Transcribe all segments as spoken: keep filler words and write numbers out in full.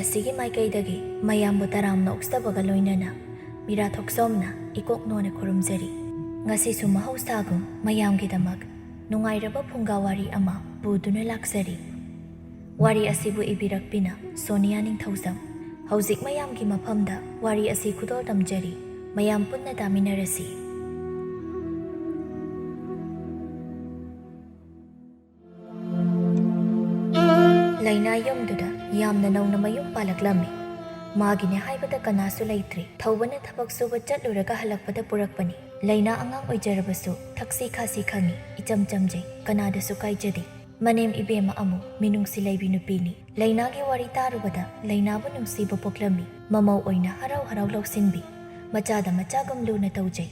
ꯑꯁꯤꯒꯤ ꯃꯥꯏꯀꯩꯗꯒꯤ ꯃꯌꯥꯝꯕꯨ ꯇꯔꯥꯝꯅ ꯑꯣꯛꯆꯕꯒ ꯂꯣꯏꯅꯅ ꯃꯤꯔꯥ ꯊꯣꯛꯆꯣꯝꯅ ꯏꯀꯣꯛ ꯅꯣꯟꯅ ꯈꯨꯔꯨꯝꯖꯔꯤ꯫ ꯉꯁꯤꯁꯨ ꯃꯍꯧꯁꯥꯒꯨꯝ ꯃꯌꯥꯝꯒꯤꯗꯃꯛ ꯅꯨꯡꯉꯥꯏꯔꯕ ꯐꯨꯡꯒꯥ ꯋꯥꯔꯤ ꯑꯃ ꯄꯨꯗꯨꯅ ꯂꯥꯛꯆꯔꯤ꯫ ꯋꯥꯔꯤ ꯑꯁꯤꯕꯨ ꯏꯕꯤꯔꯛꯄꯤꯅ ꯁꯣꯅꯤꯌꯥ ꯅꯤꯡꯊꯧꯖꯝ꯫ ꯍꯧꯖꯤꯛ ꯃꯌꯥꯝꯒꯤ ꯃꯐꯝꯗ ꯋꯥꯔꯤ ꯑꯁꯤ ꯈꯨꯗꯣꯜ ꯇꯝꯖꯔꯤ꯫ ꯃꯌꯥꯝ ꯄꯨꯟꯅ ꯇꯥꯃꯤꯟꯅꯔꯁꯤ꯫ ꯂꯩꯅꯥ ꯌꯨꯝꯗꯨꯗ ꯌꯥꯝꯅ ꯅꯧꯅ ꯃꯌꯨꯝ ꯄꯥꯜꯂꯛꯂꯝꯃꯤ꯫ ꯃꯥꯒꯤꯅꯦ ꯍꯥꯏꯕꯗ ꯀꯅꯥꯁꯨ ꯂꯩꯇ꯭ꯔꯦ꯫ ꯊꯧꯕꯅ ꯊꯕꯛ ꯁꯨꯕ ꯆꯠꯂꯨꯔꯒ ꯍꯜꯂꯛꯄꯗ ꯄꯨꯔꯛꯄꯅꯤ꯫ ꯂꯩꯅꯥ ꯑꯉꯥꯡ ꯑꯣꯏꯖꯔꯕꯁꯨ ꯊꯛꯁꯤ ꯈꯥꯁꯤ ꯈꯪꯉꯤ, ꯏꯆꯝ ꯆꯝꯖꯩ, ꯀꯅꯥꯗꯁꯨ ꯀꯥꯏꯖꯗꯦ꯫ ꯃꯅꯦꯝ ꯏꯕꯦꯝꯃ ꯑꯃꯨ ꯃꯤꯅꯨꯡꯁꯤ ꯂꯩꯕꯤ ꯅꯨꯄꯤꯅꯤ꯫ ꯂꯩꯅꯥꯒꯤ ꯋꯥꯔꯤ ꯇꯥꯔꯨꯕꯗ ꯂꯩꯅꯥꯕꯨ ꯅꯨꯡꯁꯤꯕ ꯄꯣꯛꯂꯝꯃꯤ꯫ ꯃꯃꯧ ꯑꯣꯏꯅ ꯍꯔꯥꯎ ꯍꯔꯥꯎ ꯂꯧꯁꯤꯟꯕꯤ꯫ ꯃꯆꯥꯗ ꯃꯆꯥꯒꯨꯝ ꯂꯨꯅ ꯇꯧꯖꯩ꯫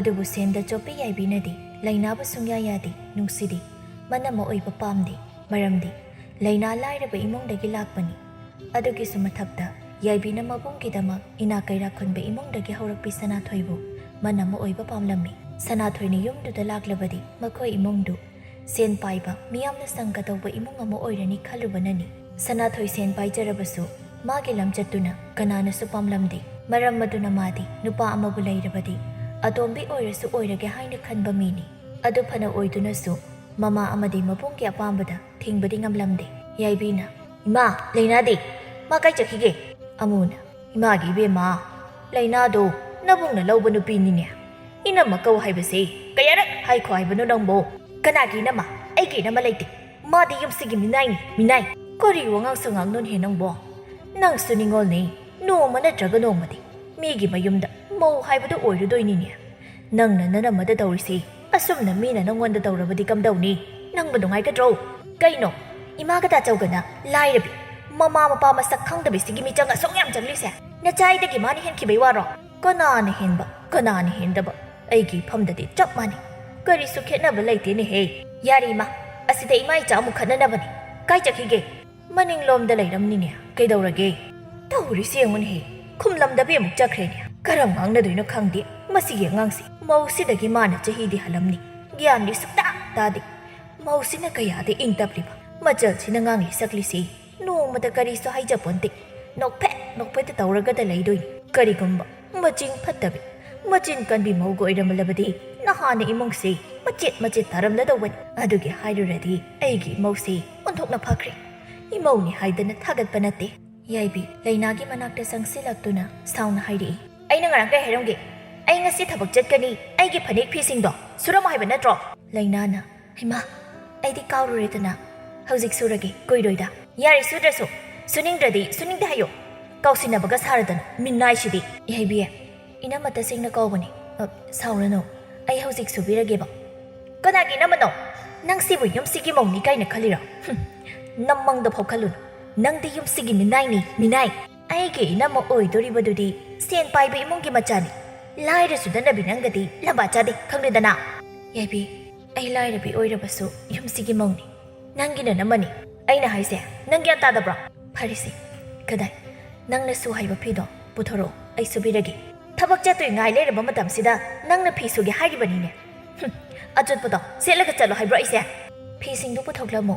ꯑꯗꯨꯕꯨ ꯁꯦꯟꯗ ꯆꯣꯞꯄꯤ ꯌꯥꯏꯕꯤꯅꯗꯤ ꯂꯩꯅꯥꯕꯨ ꯁꯨꯡꯌꯥ ꯌꯥꯗꯦ, ꯅꯨꯡꯁꯤꯗꯦ꯫ ꯃꯅꯝꯃ ꯑꯣꯏꯕ ꯄꯥꯝꯗꯦ꯫ ꯃꯔꯝꯗꯤ ꯂꯩꯅꯥ ꯂꯥꯏꯔꯕ ꯏꯃꯨꯡꯗꯒꯤ ꯂꯥꯛꯄꯅꯤ꯫ ꯑꯗꯨꯒꯤꯁꯨ ꯃꯊꯛꯇ ꯌꯥꯏꯕꯤꯅ ꯃꯕꯨꯡꯒꯤꯗꯃꯛ ꯏꯅꯥꯛ ꯀꯩꯔꯥꯛ ꯈꯨꯟꯕ ꯏꯃꯨꯡꯗꯒꯤ ꯍꯧꯔꯛꯄꯤ ꯁꯅꯥꯊꯣꯏꯕꯨ ꯃꯅꯝꯃ ꯑꯣꯏꯕ ꯄꯥꯝꯂꯝꯃꯤ꯫ ꯁꯅꯥꯊꯣꯏꯅ ꯌꯨꯝꯗꯨꯗ ꯂꯥꯛꯂꯕꯗꯤ ꯃꯈꯣꯏ ꯏꯃꯨꯡꯗꯨ ꯁꯦꯟ ꯄꯥꯏꯕ, ꯃꯤꯌꯥꯝꯅ ꯁꯪꯒ ꯇꯧꯕ ꯏꯃꯨꯡ ꯑꯃ ꯑꯣꯏꯔꯅꯤ ꯈꯜꯂꯨꯕꯅꯅꯤ꯫ ꯁꯅꯥꯊꯣꯏ ꯁꯦꯟ ꯄꯥꯏꯖꯔꯕꯁꯨ ꯃꯥꯒꯤ ꯂꯝꯆꯠꯇꯨꯅ ꯀꯅꯥꯅꯁꯨ ꯄꯥꯝꯂꯝꯗꯦ꯫ ꯃꯔꯝ ꯑꯗꯨꯅ ꯃꯥꯗꯤ ꯅꯨꯄꯥ ꯑꯃꯕꯨ ꯂꯩꯔꯕꯗꯤ ꯑꯇꯣꯝꯕꯤ ꯑꯣꯏꯔꯁꯨ ꯑꯣꯏꯔꯒꯦ ꯍꯥꯏꯅ ꯈꯟꯕ ꯃꯤꯅꯤ꯫ ꯑꯗꯨ ꯐꯅ ꯑꯣꯏꯗꯨꯅꯁꯨ ꯃꯃꯥ ꯑꯃꯗꯤ ꯃꯕꯨꯡꯒꯤ ꯑꯄꯥꯝꯕꯗ ꯊꯤꯡꯕꯗꯤ ꯉꯝꯂꯝꯗꯦ꯫ ꯌꯥꯏꯕꯤꯅ, "ꯏꯃꯥ, ꯂꯩꯅꯥꯗꯤ? ꯃꯥ ꯀꯥꯏ ꯆꯠꯈꯤꯒꯦ?" ꯑꯃꯨꯅ, "ꯏꯃꯥꯒꯤ ꯏꯕꯦꯝꯃ, ꯂꯩꯅꯥꯗꯣ ꯅꯕꯨꯡꯅ ꯂꯧꯕ ꯅꯨꯄꯤꯅꯤꯅꯦ꯫ ꯏꯅꯝꯃ ꯀꯧ ꯍꯥꯏꯕꯁꯦ ꯀꯌꯥꯔꯛ ꯍꯥꯏꯈꯣ ꯍꯥꯏꯕꯅꯣ ꯅꯪꯕꯣ?" "ꯀꯅꯥꯒꯤ ꯏꯅꯝꯃ? ꯑꯩꯒꯤ ꯏꯅꯝꯃ ꯂꯩꯇꯦ꯫ ꯃꯥꯗꯤ ꯌꯨꯝꯁꯤꯒꯤ ꯃꯤꯅꯥꯏꯅꯤ, ꯃꯤꯅꯥꯏ꯫ ꯀꯔꯤ ꯋꯥꯉꯥꯡ ꯁꯉꯥꯡꯅꯣꯅꯦꯍꯦ ꯅꯪꯕꯣ? ꯅꯪꯁꯨ ꯅꯤꯡꯉꯣꯜꯅꯤ꯫ ꯅꯣꯡꯃ ꯅꯠꯇ꯭ꯔꯒ ꯅꯣꯡꯃꯗꯤ ꯃꯤꯒꯤ ꯃꯌꯨꯝꯗ ꯃꯧ ꯍꯥꯏꯕꯗꯨ ꯑꯣꯏꯔꯨꯗꯣꯏꯅꯤꯅꯦ꯫ ꯅꯪꯅ ꯅꯅꯝꯃꯗ ꯇꯧꯔꯤꯁꯤ ꯑꯁꯨꯝꯅ ꯃꯤꯅ ꯅꯪꯉꯣꯟꯗ ꯇꯧꯔꯕꯗꯤ ꯀꯝꯗꯧꯅꯤ? ꯅꯪꯕꯨ ꯅꯨꯡꯉꯥꯏꯒꯗ꯭ꯔꯣ?" "ꯀꯩꯅꯣ? ꯏꯃꯥꯒ ꯇꯥꯆꯧꯒꯅ ꯂꯥꯏꯔꯕꯤ, ꯃꯃꯥ ꯃꯄꯥ ꯃꯁꯛ ꯈꯪꯗꯕꯤꯁꯤꯒꯤ ꯃꯤꯆꯪ ꯑꯁꯨꯛ ꯌꯥꯝ ꯆꯪꯂꯤꯁꯦ? ꯅꯆꯥꯏꯗꯒꯤ ꯃꯥꯅ ꯍꯦꯟꯈꯤꯕꯩ ꯋꯥꯔꯣ?" "ꯀꯅꯥꯅ ꯍꯦꯟꯕ, ꯀꯅꯥꯅ ꯍꯦꯟꯗꯕ? ꯑꯩꯒꯤ ꯏꯐꯝꯗꯗꯤ ꯆꯞ ꯃꯥꯟꯅꯩ꯫ ꯀꯔꯤꯁꯨ ꯈꯦꯠꯅꯕ ꯂꯩꯇꯦꯅꯦꯍꯦ꯫ ꯌꯥꯔꯦ ꯏꯃꯥ, ꯑꯁꯤꯗ ꯏꯃꯥ ꯏꯆꯥ ꯑꯃꯨꯛ ꯈꯠꯅꯅꯕꯅꯤ꯫ ꯀꯥꯏ ꯆꯠꯈꯤꯒꯦ?" "ꯃꯅꯤꯡꯂꯣꯝꯗ ꯂꯩꯔꯝꯅꯤꯅꯦ꯫ ꯀꯩꯗꯧꯔꯒꯦ?" "ꯇꯧꯔꯤꯁꯦ ꯌꯦꯡꯉꯨꯅꯦꯍꯦ, ꯈꯨꯝꯂꯝꯗꯕꯤ ꯑꯃꯨꯛ ꯆꯠꯈ꯭ꯔꯦꯅꯦ꯫ ꯀꯔꯝ ꯉꯥꯡꯅꯗꯣꯏꯅꯣ ꯈꯪꯗꯦ ꯃꯁꯤꯒꯤ ꯑꯉꯥꯡꯁꯦ꯫ ꯃꯧꯁꯤꯗꯒꯤ ꯃꯥꯅ ꯆꯍꯤꯗꯤ ꯍꯜꯂꯝꯅꯤ, ꯒ꯭ꯌꯥꯟꯗꯤ ꯁꯨꯛꯇꯥ ꯇꯥꯗꯦ꯫ ꯃꯧꯁꯤꯅ ꯀꯌꯥꯗ ꯏꯪ ꯇꯞꯂꯤꯕ, ꯃꯆꯜꯁꯤꯅ ꯉꯥꯡꯂꯤ ꯁꯛꯂꯤꯁꯤ꯫ ꯅꯣꯡꯃꯇ ꯀꯔꯤꯁꯨ ꯍꯥꯏꯖꯄꯣꯟꯇꯦ꯫ ꯅꯣꯛꯐꯦꯠ ꯅꯣꯛꯐꯦꯠꯇ ꯇꯧꯔꯒꯗ ꯂꯩꯗꯣꯏꯅꯤ꯫ ꯀꯔꯤꯒꯨꯝꯕ ꯃꯆꯤꯟ ꯐꯠꯇꯕꯤ, ꯃꯆꯤꯟ ꯀꯟꯕꯤ ꯃꯧꯒ ꯑꯣꯏꯔꯝꯂꯕꯗꯤ ꯅꯍꯥꯟꯅ ꯏꯃꯨꯡꯁꯤ ꯃꯆꯦꯠ ꯃꯆꯦꯠ ꯇꯥꯔꯝꯂꯗꯧꯕꯅꯤ꯫ ꯑꯗꯨꯒꯤ ꯍꯥꯏꯔꯨꯔꯗꯤ ꯑꯩꯒꯤ ꯏꯃꯧꯁꯤ ꯑꯣꯟꯊꯣꯛꯅ ꯐꯈ꯭ꯔꯦ꯫ ꯏꯃꯧꯅꯤ ꯍꯥꯏꯗꯅ ꯊꯥꯒꯠꯄ ꯅꯠꯇꯦ꯫ ꯌꯥꯏꯕꯤ ꯂꯩꯅꯥꯒꯤ ꯃꯅꯥꯛꯇ ꯆꯪꯁꯤꯜꯂꯛꯇꯨꯅ ꯁꯥꯎꯅ ꯍꯥꯏꯔꯛꯏ꯫ "ꯑꯩꯅ ꯉꯔꯥꯡ ꯀꯩ ꯍꯥꯏꯔꯝꯒꯦ? ꯑꯩ ꯉꯁꯤ ꯊꯕꯛ ꯆꯠꯀꯅꯤ, ꯑꯩꯒꯤ ꯐꯅꯦꯛ ꯐꯤꯁꯤꯡꯗꯣ ꯁꯨꯔꯝꯃꯣ ꯍꯥꯏꯕ ꯅꯠꯇ꯭ꯔꯣ?" ꯂꯩꯅꯥꯅ, "ꯍꯩꯃꯥ, ꯑꯩꯗꯤ ꯀꯥꯎꯔꯨꯔꯦꯗꯅ꯫ ꯍꯧꯖꯤꯛ ꯁꯨꯔꯒꯦ, ꯀꯨꯏꯔꯣꯏꯗ꯫ ꯌꯥꯔꯦ, ꯁꯨꯗ꯭ꯔꯁꯨ꯫ ꯁꯨꯅꯤꯡꯗ꯭ꯔꯗꯤ ꯁꯨꯅꯤꯡꯗꯦ ꯍꯥꯏꯌꯨ꯫ ꯀꯥꯎꯁꯤꯟꯅꯕꯒ ꯁꯥꯔꯗꯅ, ꯃꯤꯅꯥꯏꯁꯤꯗꯤ꯫" ꯌꯥꯏꯕꯤ, ꯏꯅꯝꯃ ꯇꯁꯦꯡꯅ ꯀꯥꯎꯕꯅꯤ꯫ ꯑ, ꯁꯥꯎꯔꯅꯨ, ꯑꯩ ꯍꯧꯖꯤꯛ ꯁꯨꯕꯤꯔꯒꯦꯕ꯫ ꯀꯅꯥꯒꯤ ꯏꯅꯝꯃꯅꯣ? ꯅꯪꯁꯤꯕꯨ ꯌꯨꯝꯁꯤꯒꯤ ꯃꯧꯅꯤ ꯀꯥꯏꯅ ꯈꯜꯂꯤꯔꯣ? ꯍꯨꯝ, ꯅꯃꯪꯗ ꯐꯥꯎ ꯈꯜꯂꯨꯅꯨ꯫ ꯅꯪꯗꯤ ꯌꯨꯝꯁꯤꯒꯤ ꯃꯤꯅꯥꯏꯅꯤ, ꯃꯤꯅꯥꯏ꯫ ꯑꯩꯒꯤ ꯏꯅꯝꯃ ꯑꯣꯏꯗꯣꯔꯤꯕꯗꯨꯗꯤ ꯁꯦꯟ ꯄꯥꯏꯕ ꯏꯃꯨꯡꯒꯤ ꯃꯆꯥꯅꯤ꯫ ꯂꯥꯏꯔꯁꯨ ꯗꯅꯕꯤ ꯅꯪꯒꯗꯤ ꯂꯝꯕꯥ ꯆꯥꯗꯦ, ꯈꯪꯂꯦꯗꯅ꯫ ꯌꯥꯏꯕꯤ, ꯑꯩ ꯂꯥꯏꯔꯕꯤ ꯑꯣꯏꯔꯕꯁꯨ ꯌꯨꯝꯁꯤꯒꯤ ꯃꯧꯅꯤ꯫ ꯅꯪꯒꯤ ꯅꯅꯝꯃꯅꯤ꯫ ꯑꯩꯅ ꯍꯥꯏꯁꯦ ꯅꯪ ꯒ꯭ꯌꯥꯟ ꯇꯥꯗꯕ꯭ꯔꯣ? ꯐꯔꯦꯁꯦ, ꯀꯗꯥꯏ? ꯅꯪꯅ ꯁꯨ ꯍꯥꯏꯕ ꯐꯤꯗꯣ ꯄꯨꯊꯣꯔꯛꯑꯣ, ꯑꯩ ꯁꯨꯕꯤꯔꯒꯦ꯫ ꯊꯕꯛ ꯆꯠꯇꯣꯏ ꯉꯥꯏ ꯂꯩꯔꯕ ꯃꯇꯝꯁꯤꯗ ꯅꯪꯅ ꯐꯤ ꯁꯨꯒꯦ ꯍꯥꯏꯔꯤꯕꯅꯤꯅꯦ꯫ ꯍꯨꯝ, ꯑꯆꯣꯠꯄꯗꯣ ꯁꯦꯠꯂꯒ ꯆꯠꯂꯣ ꯍꯥꯏꯕ꯭ꯔꯣ ꯑꯩꯁꯦ? ꯐꯤꯁꯤꯡꯗꯨ ꯄꯨꯊꯣꯛꯂꯝꯃꯨ꯫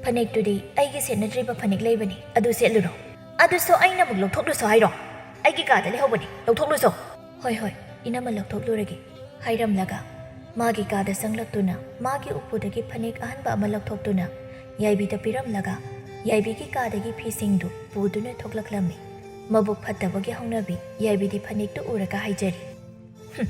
ꯐꯅꯦꯛꯇꯨꯗꯤ ꯑꯩꯒꯤ ꯁꯦꯠꯅꯗ꯭ꯔꯤꯕ ꯐꯅꯦꯛ ꯂꯩꯕꯅꯤ, ꯑꯗꯨ ꯁꯦꯠꯂꯨꯔꯣ꯫ ꯑꯗꯨꯁꯨ ꯑꯩꯅ ꯑꯃꯨꯛ ꯂꯧꯊꯣꯛꯂꯨꯁꯣ ꯍꯥꯏꯔꯣ? ꯑꯩꯒꯤ ꯀꯥꯗ ꯂꯩꯍꯧꯕꯅꯤ, ꯂꯧꯊꯣꯛꯂꯨꯁꯣ꯫ ꯍꯣꯏ, ꯍꯣꯏ, ꯏꯅꯝꯃ, ꯂꯧꯊꯣꯛꯂꯨꯔꯒꯦ꯫ ꯍꯥꯏꯔꯝꯂꯒ ꯃꯥꯒꯤ ꯀꯥꯗ ꯆꯪꯂꯛꯇꯨꯅ ꯃꯥꯒꯤ ꯎꯄꯨꯗꯒꯤ ꯐꯅꯦꯛ ꯑꯍꯟꯕ ꯑꯃ ꯂꯧꯊꯣꯛꯇꯨꯅ ꯌꯥꯏꯕꯤꯗ ꯄꯤꯔꯝꯂꯒ ꯌꯥꯏꯕꯤꯒꯤ ꯀꯥꯗꯒꯤ ꯐꯤꯁꯤꯡꯗꯨ ꯄꯨꯗꯨꯅ ꯊꯣꯛꯂꯛꯂꯝꯃꯤ꯫ ꯃꯕꯨꯛ ꯐꯠꯇꯕꯒꯤ ꯍꯧꯅꯕꯤ ꯌꯥꯏꯕꯤꯗꯤ ꯐꯅꯦꯛꯇꯨ ꯎꯔꯒ ꯍꯥꯏꯖꯔꯤ꯫ "ꯍꯨꯝ,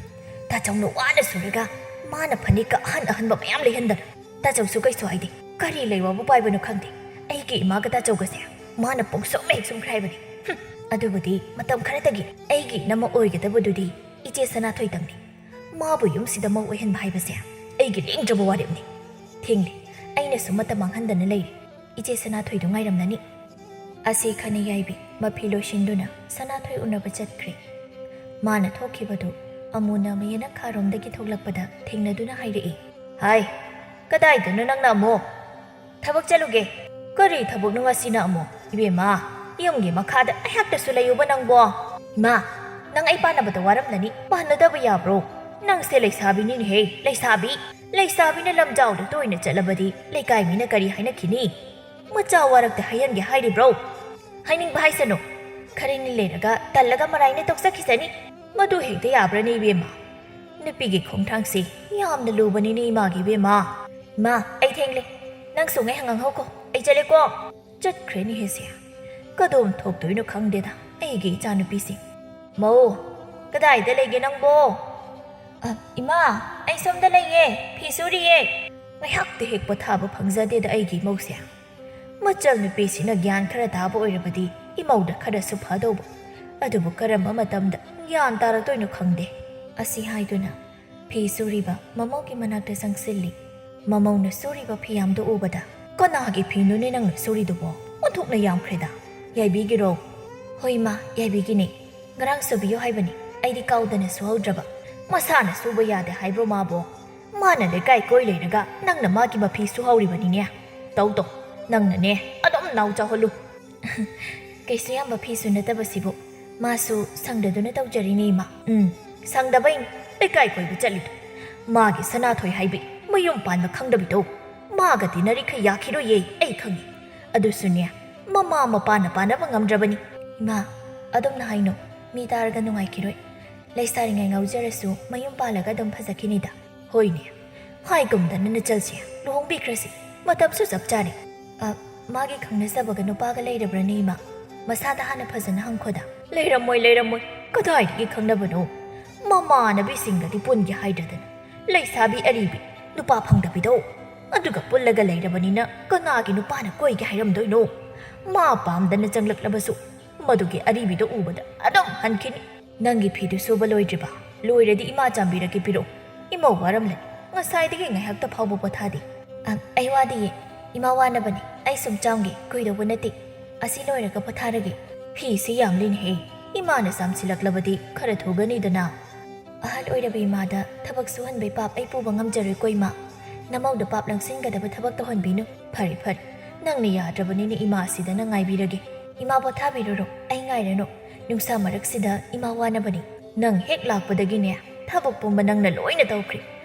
ꯇꯥꯆꯧꯅ ꯋꯥꯅ ꯁꯨꯔꯒ ꯃꯥꯅ ꯐꯅꯦꯛꯀ ꯑꯍꯟ ꯑꯍꯟꯕ ꯃꯌꯥꯝ ꯂꯩꯍꯟꯗꯅ꯫ ꯇꯥꯆꯧꯁꯨ ꯀꯩꯁꯨ ꯍꯥꯏꯗꯦ꯫ ꯀꯔꯤ ꯂꯩꯋꯥꯕꯨ ꯄꯥꯏꯕꯅꯣ ꯈꯪꯗꯦ꯫ ꯑꯩꯒꯤ ꯏꯃꯥꯒ ꯇꯥꯆꯧꯒꯁꯦ ꯃꯥꯅ ꯄꯨꯡꯁꯨꯝ ꯍꯦꯛ ꯁꯨꯝꯈ꯭ꯔꯦ ꯍꯥꯏꯕꯅꯤ꯫ ꯍꯨꯝ, ꯑꯗꯨꯕꯨꯗꯤ ꯃꯇꯝ ꯈꯔꯇꯒꯤ꯫ ꯑꯩꯒꯤ ꯏꯅꯝꯃ ꯑꯣꯏꯒꯗꯕꯗꯨꯗꯤ ꯏꯆꯦ ꯁꯅꯥꯊꯣꯏꯗꯪꯅꯤ꯫ ꯃꯥꯕꯨ ꯌꯨꯝꯁꯤꯗ ꯃꯧ ꯑꯣꯏꯍꯟꯕ ꯍꯥꯏꯕꯁꯦ ꯑꯩꯒꯤ ꯂꯦꯡꯗ꯭ꯔꯕ ꯋꯥꯔꯦꯞꯅꯤ꯫ ꯊꯦꯡꯂꯦ, ꯑꯩꯅꯁꯨ ꯃꯇꯝ ꯃꯥꯡꯍꯟꯗꯅ ꯂꯩꯔꯦ꯫ ꯏꯆꯦ ꯁꯅꯥꯊꯣꯏꯗꯨ ꯉꯥꯏꯔꯝꯂꯅꯤ꯫" ꯑꯁꯤ ꯈꯟꯅ ꯌꯥꯏꯕꯤ ꯃꯐꯤ ꯂꯣꯏꯁꯤꯟꯗꯨꯅ ꯁꯅꯥꯊꯣꯏ ꯎꯅꯕ ꯆꯠꯈ꯭ꯔꯦ꯫ ꯃꯥꯅ ꯊꯣꯛꯈꯤꯕꯗꯨ ꯑꯃꯨꯅ ꯃꯌꯦꯅꯈꯥꯔꯣꯝꯗꯒꯤ ꯊꯣꯛꯂꯛꯄꯗ ꯊꯦꯡꯅꯗꯨꯅ ꯍꯥꯏꯔꯛꯏ꯫ "ꯍꯥꯏ, ꯀꯗꯥꯏꯗꯅꯣ ꯅꯪꯅ ꯑꯃꯨꯛ?" "ꯊꯕꯛ ꯆꯠꯂꯨꯒꯦ꯫" "ꯀꯔꯤ ꯊꯕꯛꯅꯣ ꯉꯁꯤꯅ ꯑꯃꯨꯛ? ꯏꯕꯦꯝꯃ, ꯌꯨꯝꯒꯤ ꯃꯈꯥꯗ ꯉꯥꯏꯍꯥꯛꯇꯁꯨ ꯂꯩꯌꯨꯕ ꯅꯪꯕꯣ꯫" "ꯏꯃꯥ, ꯅꯪ ꯑꯩ ꯄꯥꯟꯅꯕꯗ ꯋꯥꯔꯝꯂꯅꯤ, ꯄꯥꯟꯅꯗꯕ ꯌꯥꯕ꯭ꯔꯣ? ꯅꯪꯁꯦ ꯂꯩꯁꯥꯕꯤꯅꯤꯅꯦꯍꯦ, ꯂꯩꯁꯥꯕꯤ꯫ ꯂꯩꯁꯥꯕꯤꯅ ꯂꯝꯖꯥꯎꯗ ꯇꯣꯏꯅ ꯆꯠꯂꯕꯗꯤ ꯂꯩꯀꯥꯏ ꯃꯤꯅ ꯀꯔꯤ ꯍꯥꯏꯅꯈꯤꯅꯤ? ꯃꯆꯥ ꯋꯥꯔꯛꯇ ꯍꯩꯍꯟꯒꯦ ꯍꯥꯏꯔꯤꯕ꯭ꯔꯣ?" ꯍꯥꯏꯅꯤꯡꯕ ꯍꯥꯏꯁꯅꯨ꯫ ꯈꯔꯅꯤ ꯂꯩꯔꯒ ꯇꯜꯂꯒ ꯃꯔꯥꯏꯅ ꯇꯣꯛꯆꯈꯤꯁꯅꯤ꯫ ꯃꯗꯨ ꯍꯦꯛꯇ ꯌꯥꯕ꯭ꯔꯅꯦ ꯏꯕꯦꯝꯃ? ꯅꯨꯄꯤꯒꯤ ꯈꯣꯡꯊꯥꯡꯁꯦ ꯌꯥꯝꯅ ꯂꯨꯕꯅꯤꯅꯦ ꯏꯃꯥꯒꯤ ꯏꯕꯦꯝꯃ꯫ ꯏꯃꯥ, ꯑꯩ ꯊꯦꯡꯂꯦ꯫ ꯅꯪꯁꯨ ꯉꯥꯏꯍꯥꯛ ꯉꯥꯡꯍꯧꯀꯣ꯫ ꯑꯩ ꯆꯠꯂꯦꯀꯣ꯫ ꯆꯠꯈ꯭ꯔꯦꯅꯦ ꯍꯦꯁꯦ꯫ ꯀꯗꯣꯝ ꯊꯣꯛꯇꯣꯏꯅꯣ ꯈꯪꯗꯦꯗ ꯑꯩꯒꯤ ꯏꯆꯥꯅꯨꯄꯤꯁꯦ꯫ ꯃꯧ, ꯀꯗꯥꯏꯗ ꯂꯩꯒꯦ ꯅꯪꯕꯣ? "ꯑ, ꯏꯃꯥ, ꯑꯩ ꯁꯣꯝꯗ ꯂꯩꯌꯦ, ꯐꯤ ꯁꯨꯔꯤꯌꯦ꯫" ꯉꯥꯏꯍꯥꯛꯇ ꯍꯦꯛ ꯄꯣꯊꯥꯕ ꯐꯪꯖꯗꯦꯗ ꯑꯩꯒꯤ ꯏꯃꯧꯁꯦ꯫ ꯃꯆꯜ ꯅꯨꯄꯤꯁꯤꯅ ꯒ꯭ꯌꯥꯟ ꯈꯔ ꯇꯥꯕ ꯑꯣꯏꯔꯕꯗꯤ ꯏꯃꯧꯗ ꯈꯔꯁꯨ ꯐꯗꯧꯕ꯫ ꯑꯗꯨꯕꯨ ꯀꯔꯝꯕ ꯃꯇꯝꯗ ꯒ꯭ꯌꯥꯟ ꯇꯥꯔꯛꯇꯣꯏꯅꯣ ꯈꯪꯗꯦ꯫ ꯑꯁꯤ ꯍꯥꯏꯗꯨꯅ ꯐꯤ ꯁꯨꯔꯤꯕ ꯃꯃꯧꯒꯤ ꯃꯅꯥꯛꯇ ꯆꯪꯁꯤꯜꯂꯤ꯫ ꯃꯃꯧꯅ ꯁꯨꯔꯤꯕ ꯐꯤꯌꯥꯝꯗꯨ ꯎꯕꯗ, "ꯀꯅꯥꯒꯤ ꯐꯤꯅꯣꯅꯦ ꯅꯪꯅ ꯁꯨꯔꯤꯗꯨꯕꯣ? ꯑꯣꯟꯊꯣꯛꯅ ꯌꯥꯝꯈ꯭ꯔꯦꯗ꯫ ꯌꯥꯏꯕꯤꯒꯤꯔꯣ?" "ꯍꯣꯏ ꯏꯃꯥ, ꯌꯥꯏꯕꯤꯒꯤꯅꯦ꯫ ꯉꯔꯥꯡ ꯁꯨꯕꯤꯌꯨ ꯍꯥꯏꯕꯅꯤ, ꯑꯩꯗꯤ ꯀꯥꯎꯗꯅ ꯁꯨꯍꯧꯗ꯭ꯔꯕ꯫" "ꯃꯁꯥꯅ ꯁꯨꯕ ꯌꯥꯗꯦ ꯍꯥꯏꯕ꯭ꯔꯣ ꯃꯥꯕꯣ? ꯃꯥꯅ ꯂꯩꯀꯥꯏ ꯀꯣꯏ ꯂꯩꯔꯒ ꯅꯪꯅ ꯃꯥꯒꯤ ꯃꯐꯤ ꯁꯨꯍꯧꯔꯤꯕꯅꯤꯅꯦ꯫ ꯇꯧ ꯇꯧ, ꯅꯪꯅꯅꯦ ꯑꯗꯨꯝ ꯅꯥꯎ ꯆꯥꯎꯍꯜꯂꯨ꯫" "ꯀꯩꯁꯨ ꯌꯥꯝꯕ ꯐꯤꯁꯨ ꯅꯠꯇꯕꯁꯤꯕꯨ, ꯃꯥꯁꯨ ꯁꯪꯗꯗꯨꯅ ꯇꯧꯖꯔꯤꯅꯦ ꯏꯃꯥ꯫" "ꯎꯝ, ꯁꯪꯗꯕꯩꯅꯤ ꯂꯩꯀꯥꯏ ꯀꯣꯏꯕ ꯆꯠꯂꯤꯗꯣ꯫ ꯃꯥꯒꯤ ꯁꯅꯥꯊꯣꯏ ꯍꯥꯏꯕꯤ ꯃꯌꯨꯝ ꯄꯥꯟꯕ ꯈꯪꯗꯕꯤꯗꯣ꯫ ꯃꯥꯒ ꯇꯤꯟꯅꯔꯤꯈꯩ ꯌꯥꯈꯤꯔꯣꯏꯌꯦ, ꯑꯩ ꯈꯪꯉꯤ꯫ ꯑꯗꯨꯁꯨꯅꯦ, ꯃꯃꯥ ꯃꯄꯥꯅ ꯄꯥꯟꯅꯕ ꯉꯝꯗ꯭ꯔꯕꯅꯤ꯫" "ꯏꯃꯥ, ꯑꯗꯨꯝꯅ ꯍꯥꯏꯅꯣ, ꯃꯤ ꯇꯥꯔꯒ ꯅꯨꯡꯉꯥꯏꯈꯤꯔꯣꯏ꯫ ꯂꯩꯁꯥꯔꯤꯉꯩ ꯉꯥꯎꯖꯔꯁꯨ ꯃꯌꯨꯝ ꯄꯥꯜꯂꯒ ꯑꯗꯨꯝ ꯐꯖꯈꯤꯅꯤꯗ꯫" "ꯍꯣꯏꯅꯦ, ꯍꯥꯏꯒꯨꯝꯗꯅ ꯅꯆꯜꯁꯦ ꯂꯨꯍꯣꯡꯕꯤꯈ꯭ꯔꯁꯤ, ꯃꯇꯝꯁꯨ ꯆꯞ ꯆꯥꯔꯦ꯫" "ꯑ, ꯃꯥꯒꯤ ꯈꯪꯅꯖꯕꯒ ꯅꯨꯄꯥꯒ ꯂꯩꯔꯕ꯭ꯔꯅꯦ ꯏꯃꯥ? ꯃꯁꯥꯗ ꯍꯥꯟꯅ ꯐꯖꯅ ꯍꯪꯈꯣꯗ꯫" "ꯂꯩꯔꯝꯃꯣꯏ, ꯂꯩꯔꯝꯃꯣꯏ꯫ ꯀꯗꯥꯏꯗꯒꯤ ꯈꯪꯅꯕꯅꯣ? ꯃꯃꯥꯟꯅꯕꯤꯁꯤꯡꯒꯗꯤ ꯄꯨꯟꯒꯦ ꯍꯥꯏꯗ꯭ꯔꯗꯅ꯫ ꯂꯩꯁꯥꯕꯤ ꯑꯔꯤꯕꯤ, ꯅꯨꯄꯥ ꯐꯪꯗꯕꯤꯗꯣ꯫ ꯑꯗꯨꯒ ꯄꯨꯜꯂꯒ ꯂꯩꯔꯕꯅꯤꯅ ꯀꯅꯥꯒꯤ ꯅꯨꯄꯥꯅ ꯀꯣꯏꯒꯦ ꯍꯥꯏꯔꯝꯗꯣꯏꯅꯣ? ꯃꯥ ꯄꯥꯝꯗꯅ ꯆꯪꯂꯛꯂꯕꯁꯨ ꯃꯗꯨꯒꯤ ꯑꯔꯤꯕꯤꯗꯣ ꯎꯕꯗ ꯑꯗꯨꯝ ꯍꯟꯈꯤꯅꯤ꯫" "ꯅꯪꯒꯤ ꯐꯤꯗꯨ ꯁꯨꯕ ꯂꯣꯏꯗ꯭ꯔꯤꯕ? ꯂꯣꯏꯔꯗꯤ ꯏꯃꯥ ꯆꯥꯝꯕꯤꯔꯒꯦ, ꯄꯤꯔꯛꯑꯣ꯫ ꯏꯃꯧ ꯋꯥꯔꯝꯂꯅꯤ, ꯉꯁꯥꯏꯗꯒꯤ ꯉꯥꯏꯍꯥꯛꯇ ꯐꯥꯎꯕ ꯄꯣꯊꯥꯗꯦ꯫" "ꯑ, ꯑꯩ ꯋꯥꯗꯤꯌꯦ, ꯏꯃꯥ ꯋꯥꯅꯕꯅꯤ, ꯑꯩ ꯁꯨꯝ ꯆꯥꯝꯒꯦ, ꯀꯨꯏꯗꯧꯕ ꯅꯠꯇꯦ꯫ ꯑꯁꯤ ꯂꯣꯏꯔꯒ ꯄꯣꯊꯥꯔꯒꯦ꯫" "ꯐꯤꯁꯤ ꯌꯥꯝꯂꯤꯅꯦꯍꯦ, ꯏꯃꯥꯅ ꯆꯥꯝꯁꯤꯜꯂꯛꯂꯕꯗꯤ ꯈꯔ ꯊꯨꯒꯅꯤꯗꯅ꯫" "ꯑꯍꯜ ꯑꯣꯏꯔꯕ ꯏꯃꯥꯗ ꯊꯕꯛ ꯁꯨꯍꯟꯕꯩ ꯄꯥꯞ ꯑꯩ ꯄꯨꯕ ꯉꯝꯖꯔꯣꯏꯀꯣ ꯏꯃꯥ꯫ ꯅꯃꯧꯗ ꯄꯥꯞ ꯂꯪꯁꯤꯟꯒꯗꯕ ꯊꯕꯛ ꯇꯧꯍꯟꯕꯤꯅꯨ꯫" "ꯐꯔꯦ, ꯐꯔꯦ, ꯅꯪꯅ ꯌꯥꯗ꯭ꯔꯕꯅꯤꯅ ꯏꯃꯥ ꯑꯁꯤꯗ ꯅꯪ ꯉꯥꯏꯕꯤꯔꯒꯦ꯫ ꯏꯃꯥ ꯄꯣꯊꯥꯕꯤꯔꯨꯔꯣ, ꯑꯩ ꯉꯥꯏꯔꯅꯨ꯫ ꯅꯨꯡꯁꯥ ꯃꯔꯛꯁꯤꯗ ꯏꯃꯥ ꯋꯥꯅꯕꯅꯤ꯫" "ꯅꯪ ꯍꯦꯛ ꯂꯥꯛꯄꯗꯒꯤꯅꯦ ꯊꯕꯛ ꯄꯨꯝꯕ ꯅꯪꯅ ꯂꯣꯏꯅ ꯇꯧꯈ꯭ꯔꯦ꯫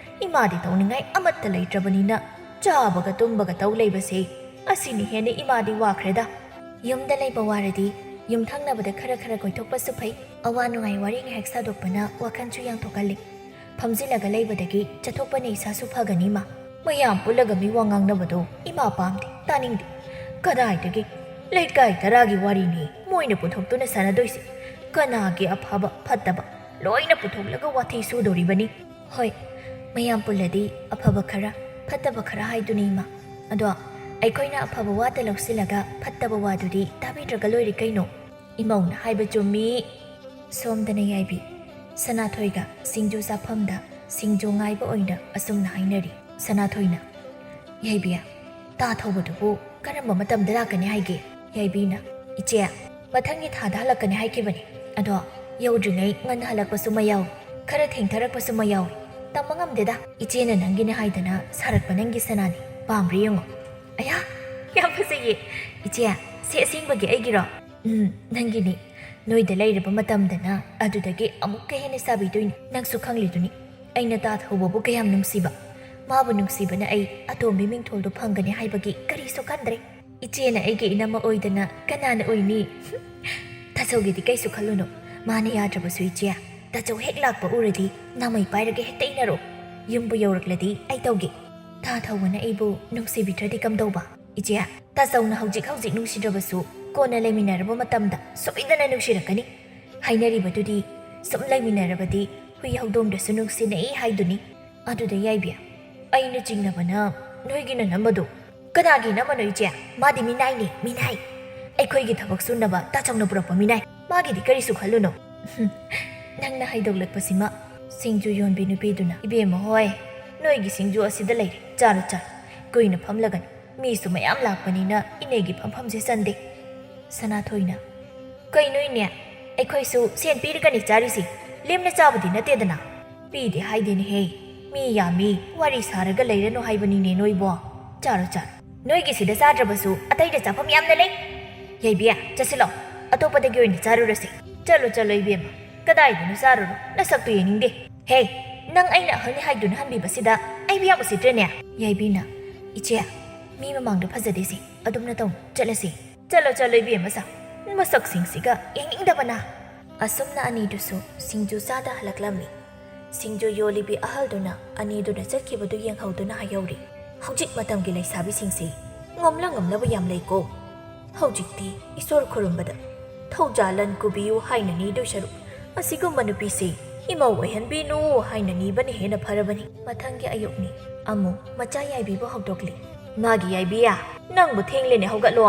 ꯏꯃꯥꯗꯤ ꯇꯧꯅꯤꯡꯉꯥꯏ ꯑꯃꯠꯇ ꯂꯩꯇ꯭ꯔꯕꯅꯤꯅ ꯆꯥꯕꯒ ꯇꯨꯝꯕꯒ ꯇꯧ ꯂꯩꯕꯁꯦ, ꯑꯁꯤꯅ ꯍꯦꯟꯅ ꯏꯃꯥꯗꯤ ꯋꯥꯈ꯭ꯔꯦꯗ꯫" ꯌꯨꯝꯗ ꯂꯩꯕ ꯋꯥꯔꯗꯤ ꯌꯨꯝꯊꯪꯅꯕꯗ ꯈꯔ ꯈꯔ ꯀꯣꯏꯊꯣꯛꯄꯁꯨ ꯐꯩ꯫ ꯑꯋꯥ ꯅꯨꯡꯉꯥꯏ ꯋꯥꯔꯤ ꯉꯥꯏꯍꯥꯛ ꯁꯥꯗꯣꯛꯄꯅ ꯋꯥꯈꯜꯁꯨ ꯌꯥꯡꯊꯣꯛꯍꯜꯂꯤ꯫ ꯐꯝꯖꯤꯜꯂꯒ ꯂꯩꯕꯗꯒꯤ ꯆꯠꯊꯣꯛꯄꯅ ꯏꯁꯥꯁꯨ ꯐꯒꯅꯤ ꯃꯥ꯫ ꯃꯌꯥꯝ ꯄꯨꯜꯂꯒ ꯃꯤ ꯋꯥ ꯉꯥꯡꯅꯕꯗꯣ ꯏꯃꯥ ꯄꯥꯝꯗꯦ, ꯇꯥꯅꯤꯡꯗꯦ꯫ ꯀꯗꯥꯏꯗꯒꯤ ꯂꯩꯀꯥꯏ ꯇꯔꯥꯒꯤ ꯋꯥꯔꯤꯅꯤ ꯃꯣꯏꯅ ꯄꯨꯊꯣꯛꯇꯨꯅ ꯁꯥꯟꯅꯗꯣꯏꯁꯦ꯫ ꯀꯅꯥꯒꯤ ꯑꯐꯕ ꯐꯠꯇꯕ ꯂꯣꯏꯅ ꯄꯨꯊꯣꯛꯂꯒ ꯋꯥꯊꯤ ꯁꯨꯗꯣꯔꯤꯕꯅꯤ꯫ ꯍꯣꯏ, ꯃꯌꯥꯝ ꯄꯨꯜꯂꯗꯤ ꯑꯐꯕ ꯈꯔ, ꯐꯠꯇꯕ ꯈꯔ ꯍꯥꯏꯗꯨꯅꯤ ꯏꯃꯥ꯫ ꯑꯗꯣ ꯑꯩꯈꯣꯏꯅ ꯑꯐꯕ ꯋꯥꯗ ꯂꯧꯁꯤꯜꯂꯒ ꯐꯠꯇꯕ ꯋꯥꯗꯨꯗꯤ ꯇꯥꯕꯤꯗ꯭ꯔꯒ ꯂꯣꯏꯔꯦ ꯀꯩꯅꯣ꯫ ꯏꯃꯧꯅ ꯍꯥꯏꯕ ꯆꯨꯝꯃꯤ꯫ ꯁꯣꯝꯗꯅ ꯌꯥꯏꯕꯤ ꯁꯅꯥꯊꯣꯏꯒ ꯁꯤꯡꯖꯨ ꯆꯥꯐꯝꯗ ꯁꯤꯡꯖꯨ ꯉꯥꯏꯕ ꯑꯣꯏꯅ ꯑꯁꯨꯝꯅ ꯍꯥꯏꯅꯔꯤ꯫ ꯁꯅꯥꯊꯣꯏꯅ, "ꯌꯥꯏꯕꯤ, ꯇꯥ ꯊꯧꯕꯗꯨꯕꯨ ꯀꯔꯝꯕ ꯃꯇꯝꯗ ꯂꯥꯛꯀꯅꯤ ꯍꯥꯏꯒꯦ?" ꯌꯥꯏꯕꯤꯅ, "ꯏꯆꯦ, ꯃꯊꯪꯒꯤ ꯊꯥꯗ ꯍꯜꯂꯛꯀꯅꯤ ꯍꯥꯏꯈꯤꯕꯅꯤ꯫ ꯑꯗꯣ ꯌꯧꯗ꯭ꯔꯤꯉꯩ ꯉꯟꯅ ꯍꯜꯂꯛꯄꯁꯨ ꯃꯌꯥꯎꯏ, ꯈꯔ ꯊꯦꯡꯊꯔꯛꯄꯁꯨ ꯃꯌꯥꯎꯏ꯫ ꯇꯝꯕ ꯉꯝꯗꯦꯗ꯫ ꯏꯆꯦꯅ ꯅꯪꯒꯤꯅꯤ ꯍꯥꯏꯗꯅ ꯁꯥꯔꯛꯄ ꯅꯪꯒꯤ ꯁꯅꯥꯅꯤ꯫ ꯄꯥꯝꯕ꯭ꯔꯥ ꯌꯦꯡꯉꯣ꯫" "ꯑꯌꯥ, ꯌꯥꯝ ꯐꯖꯩꯌꯦ꯫ ꯏꯆꯦ, ꯁꯤ ꯑꯁꯦꯡꯕꯒꯤ ꯑꯩꯒꯤꯔꯣ?" "ꯎꯝ, ꯅꯪꯒꯤꯅꯤ꯫ ꯅꯣꯏꯗ ꯂꯩꯔꯕ ꯃꯇꯝꯗꯅ ꯑꯗꯨꯗꯒꯤ ꯑꯃꯨꯛꯀ ꯍꯦꯟꯅ ꯁꯥꯕꯤꯗꯣꯏꯅꯤ꯫ ꯅꯪꯁꯨ ꯈꯪꯂꯤꯗꯨꯅꯤ ꯑꯩꯅ ꯇꯥ ꯊꯧꯕꯕꯨ ꯀꯌꯥꯝ ꯅꯨꯡꯁꯤꯕ꯫ ꯃꯥꯕꯨ ꯅꯨꯡꯁꯤꯕꯅ ꯑꯩ ꯑꯇꯣꯝꯕꯤ ꯃꯤꯡꯊꯣꯜꯗꯨ ꯐꯪꯒꯅꯤ ꯍꯥꯏꯕꯒꯤ ꯀꯔꯤꯁꯨ ꯈꯟꯗ꯭ꯔꯦ꯫ ꯏꯆꯦꯅ ꯑꯩꯒꯤ ꯏꯅꯝꯃ ꯑꯣꯏꯗꯅ ꯀꯅꯥꯅ ꯑꯣꯏꯅꯤ?" "ꯇꯥꯆꯧꯒꯤꯗꯤ ꯀꯩꯁꯨ ꯈꯜꯂꯨꯅꯨ꯫ ꯃꯥꯅ ꯌꯥꯗ꯭ꯔꯕꯁꯨ ꯏꯆꯦ, ꯇꯥꯆꯧ ꯍꯦꯛ ꯂꯥꯛꯄ ꯎꯔꯗꯤ ꯅꯃꯩ ꯄꯥꯏꯔꯒ ꯍꯦꯛꯇ ꯏꯟꯅꯔꯣ꯫ ꯌꯨꯝꯕꯨ ꯌꯧꯔꯛꯂꯗꯤ ꯑꯩ ꯇꯧꯒꯦ꯫ ꯇꯥ ꯊꯧꯕꯅ ꯑꯩꯕꯨ ꯅꯨꯡꯁꯤꯕꯤꯗ꯭ꯔꯗꯤ ꯀꯝꯗꯧꯕ?" "ꯏꯆꯦ, ꯇꯥꯆꯧꯅ ꯍꯧꯖꯤꯛ ꯍꯧꯖꯤꯛ ꯅꯨꯡꯁꯤꯗ꯭ꯔꯕꯁꯨ ꯀꯣꯟꯅ ꯂꯩꯃꯤꯟꯅꯔꯕ ꯃꯇꯝꯗ ꯁꯣꯏꯗꯅ ꯅꯨꯡꯁꯤꯔꯛꯀꯅꯤ꯫ ꯍꯥꯏꯅꯔꯤꯕꯗꯨꯗꯤ ꯁꯨꯝ ꯂꯩꯃꯤꯟꯅꯔꯕꯗꯤ ꯍꯨꯏ ꯍꯧꯗꯣꯡꯗꯁꯨ ꯅꯨꯡꯁꯤꯅꯩ ꯍꯥꯏꯗꯨꯅꯤ꯫ ꯑꯗꯨꯗ ꯌꯥꯏꯕꯤ, ꯑꯩꯅ ꯆꯤꯡꯅꯕꯅ ꯅꯣꯏꯒꯤ ꯅꯅꯝꯃꯗꯣ꯫" "ꯀꯅꯥꯒꯤ ꯏꯅꯝꯃꯅꯣ ꯏꯆꯦ? ꯃꯥꯗꯤ ꯃꯤꯅꯥꯏꯅꯤ, ꯃꯤꯅꯥꯏ꯫ ꯑꯩꯈꯣꯏꯒꯤ ꯊꯕꯛ ꯁꯨꯅꯕ ꯇꯥꯆꯧꯅ ꯄꯨꯔꯛꯄ ꯃꯤꯅꯥꯏ꯫ ꯃꯥꯒꯤꯗꯤ ꯀꯔꯤꯁꯨ ꯈꯜꯂꯨꯅꯨ꯫" ꯅꯪꯅ ꯍꯥꯏꯗꯣꯛꯂꯛꯄꯁꯤꯃ꯫ ꯁꯤꯡꯖꯨ ꯌꯣꯟꯕꯤ ꯅꯨꯄꯤꯗꯨꯅ, "ꯏꯕꯦꯝꯃ ꯍꯣꯏ, ꯅꯣꯏꯒꯤ ꯁꯤꯡꯖꯨ ꯑꯁꯤꯗ ꯂꯩꯔꯦ, ꯆꯥꯔꯣ ꯆꯥꯔꯣ꯫ ꯀꯨꯏꯅ ꯐꯝꯂꯒꯅꯤ꯫ ꯃꯤꯁꯨ ꯃꯌꯥꯝ ꯂꯥꯛꯄꯅꯤꯅ ꯏꯅꯦꯒꯤ ꯐꯝꯐꯝꯁꯦ ꯆꯟꯗꯦ꯫" ꯁꯅꯥꯊꯣꯏꯅ, "ꯀꯩꯅꯣ ꯏꯅꯦ? ꯑꯩꯈꯣꯏꯁꯨ ꯁꯦꯟ ꯄꯤꯔꯒꯅꯤ ꯆꯥꯔꯤꯁꯤ, ꯂꯦꯝꯅ ꯆꯥꯕꯗꯤ ꯅꯠꯇꯦꯗꯅ꯫" "ꯄꯤꯗꯦ ꯍꯥꯏꯗꯦꯅꯦꯍꯦ, ꯃꯤ ꯌꯥꯝꯃꯤ, ꯋꯥꯔꯤ ꯁꯥꯔꯒ ꯂꯩꯔꯅꯨ ꯍꯥꯏꯕꯅꯤꯅꯦ ꯅꯣꯏꯕꯣ꯫ ꯆꯥꯔꯣ ꯆꯥꯔꯣ꯫ ꯅꯣꯏꯒꯤꯁꯤꯗ ꯆꯥꯗ꯭ꯔꯕꯁꯨ ꯑꯇꯩꯗ ꯆꯥꯐꯝ ꯌꯥꯝꯅ ꯂꯩ꯫ ꯌꯥꯏꯕꯤ, ꯆꯠꯁꯤꯜꯂꯣ, ꯑꯇꯣꯞꯄꯗꯒꯤ ꯑꯣꯏꯅ ꯆꯥꯔꯨꯔꯁꯤ꯫ ꯆꯠꯂꯣ ꯆꯠꯂꯣ ꯏꯕꯦꯝꯃ, ꯀꯗꯥꯏꯗꯅꯣ ꯆꯥꯔꯨꯔꯣ, ꯅꯁꯛꯇꯨ ꯌꯦꯡꯅꯤꯡꯗꯦ꯫ ꯍꯦ, ꯅꯪ ꯑꯩꯅ ꯑꯍꯜꯅꯤ ꯍꯥꯏꯗꯨꯅ ꯍꯟꯕꯤꯕꯁꯤꯗ ꯑꯩꯕꯨ ꯌꯥꯝ ꯎꯁꯤꯠꯇ꯭ꯔꯦꯅꯦ꯫" ꯌꯥꯏꯕꯤꯅ, "ꯏꯆꯦ, ꯃꯤ ꯃꯃꯥꯡꯗ ꯐꯖꯗꯦꯁꯦ, ꯑꯗꯨꯝꯅ ꯇꯧꯅꯨ, ꯆꯠꯂꯁꯤ꯫" "ꯆꯠꯂꯣ, ꯆꯠꯂꯣ, ꯏꯕꯦꯝꯃ ꯁꯥ, ꯃꯁꯛꯁꯤꯡꯁꯤꯒ ꯌꯦꯡꯅꯤꯡꯗꯕꯅ!" ꯑꯁꯨꯝꯅ ꯑꯅꯤꯗꯨꯁꯨ ꯁꯤꯡꯖꯨ ꯆꯥꯗ ꯍꯜꯂꯛꯂꯝꯃꯤ꯫ ꯁꯤꯡꯖꯨ ꯌꯣꯜꯂꯤꯕꯤ ꯑꯍꯜꯗꯨꯅ ꯑꯅꯤꯗꯨꯅ ꯆꯠꯈꯤꯕꯗꯨ ꯌꯦꯡꯍꯧꯗꯨꯅ ꯍꯥꯏꯍꯧꯔꯤ, "ꯍꯧꯖꯤꯛ ꯃꯇꯝꯒꯤ ꯂꯩꯁꯥꯕꯤꯁꯤꯡꯁꯤ ꯉꯝꯂ ꯉꯝꯂꯕ ꯌꯥꯝ ꯂꯩꯀꯣ꯫ ꯍꯧꯖꯤꯛꯇꯤ ꯏꯁꯣꯔ ꯈꯨꯔꯨꯝꯕꯗ ꯊꯧꯖꯥꯜꯂꯟ ꯀꯨꯕꯤꯌꯨ ꯍꯥꯏꯅ ꯅꯤꯗꯣꯏ ꯁꯔꯨꯛ, ꯑꯁꯤꯒꯨꯝꯕ ꯅꯨꯄꯤꯁꯤ ꯏꯃꯧ ꯑꯣꯏꯍꯟꯕꯤꯅꯨ ꯍꯥꯏꯅ ꯅꯤꯕꯅ ꯍꯦꯟꯅ ꯐꯔꯕꯅꯤ꯫" ꯃꯊꯪꯒꯤ ꯑꯌꯨꯛꯅꯤ꯫ ꯑꯃꯨꯛ ꯃꯆꯥ ꯌꯥꯏꯕꯤꯕꯨ ꯍꯧꯗꯣꯛꯂꯤ꯫ "ꯃꯥꯒꯤ ꯌꯥꯏꯕꯤꯌꯥ, ꯅꯪꯕꯨ ꯊꯦꯡꯂꯦꯅꯦ, ꯍꯧꯒꯠꯂꯣ꯫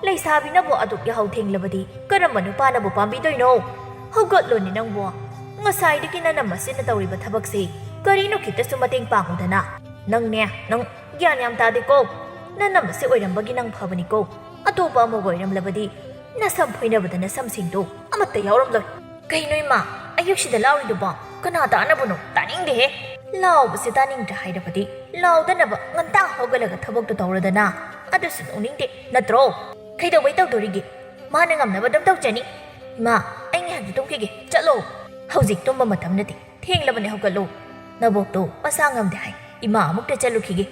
ꯂꯩꯁꯥꯕꯤꯅꯕꯨ ꯑꯗꯨꯛ ꯌꯥꯍꯧ ꯊꯦꯡꯂꯕꯗꯤ ꯀꯔꯝꯕ ꯅꯨꯄꯥꯅꯕꯨ ꯄꯥꯝꯕꯤꯗꯣꯏꯅꯣ? ꯍꯧꯒꯠꯂꯣꯅꯦ ꯅꯪꯕꯨ꯫ ꯉꯁꯥꯏꯗꯒꯤ ꯅꯅꯝ ꯑꯁꯤꯅ ꯇꯧꯔꯤꯕ ꯊꯕꯛꯁꯤ ꯀꯔꯤꯅꯣ, ꯈꯤꯇꯁꯨ ꯃꯇꯦꯡ ꯄꯥꯡꯉꯨꯗꯅ꯫ ꯅꯪꯅꯦ, ꯅꯪ ꯒ꯭ꯌꯥꯟ ꯌꯥꯝ ꯇꯥꯗꯦꯀꯣ꯫ ꯅꯅꯝ ꯑꯁꯤ ꯑꯣꯏꯔꯝꯕꯒꯤ ꯅꯪ ꯐꯕꯅꯤꯀꯣ꯫ ꯑꯇꯣꯞꯄ ꯑꯃꯒ ꯑꯣꯏꯔꯝꯂꯕꯗꯤ ꯅꯁꯝ ꯐꯣꯏꯅꯕꯗ ꯅꯁꯝꯁꯤꯡꯗꯣ ꯑꯃꯠꯇ ꯌꯥꯎꯔꯝꯂꯣꯏ꯫" "ꯀꯩꯅꯣ ꯏꯃꯥ, ꯑꯌꯨꯛꯁꯤꯗ ꯂꯥꯎꯔꯤꯗꯨꯕꯣ? ꯀꯅꯥ ꯇꯥꯅꯕꯅꯣ? ꯇꯥꯅꯤꯡꯗꯦꯍꯦ!" "ꯂꯥꯎꯕꯁꯦ ꯇꯥꯅꯤꯡꯗ꯭ꯔꯦ ꯍꯥꯏꯔꯕꯗꯤ ꯂꯥꯎꯗꯅꯕ ꯉꯟꯇꯥ ꯍꯧꯒꯠꯂꯒ ꯊꯕꯛꯇꯣ ꯇꯧꯔꯗꯅ꯫ ꯑꯗꯨꯁꯨ ꯅꯣꯛꯅꯤꯡꯗꯦ ꯅꯠꯇ꯭ꯔꯣ? ꯀꯩꯗꯧꯕꯩ ꯇꯧꯗꯣꯔꯤꯒꯦ? ꯃꯥꯅ ꯉꯝꯅꯕ ꯑꯗꯨꯝ ꯇꯧꯖꯅꯤ꯫ ꯏꯃꯥ, ꯑꯩ ꯉꯥꯏꯍꯥꯛꯇ ꯇꯨꯝꯈꯤꯒꯦ꯫ ꯆꯠꯂꯣ꯫ ꯍꯧꯖꯤꯛ ꯇꯨꯝꯕ ꯃꯇꯝ ꯅꯠꯇꯦ꯫ ꯊꯦꯡꯂꯕꯅꯦ, ꯍꯧꯒꯠꯂꯣ꯫ ꯅꯕꯣꯛꯇꯣ ꯃꯁꯥ ꯉꯝꯗꯦ ꯍꯥꯏ꯫ ꯏꯃꯥ ꯑꯃꯨꯛꯇ ꯆꯠꯂꯨꯈꯤꯒꯦ꯫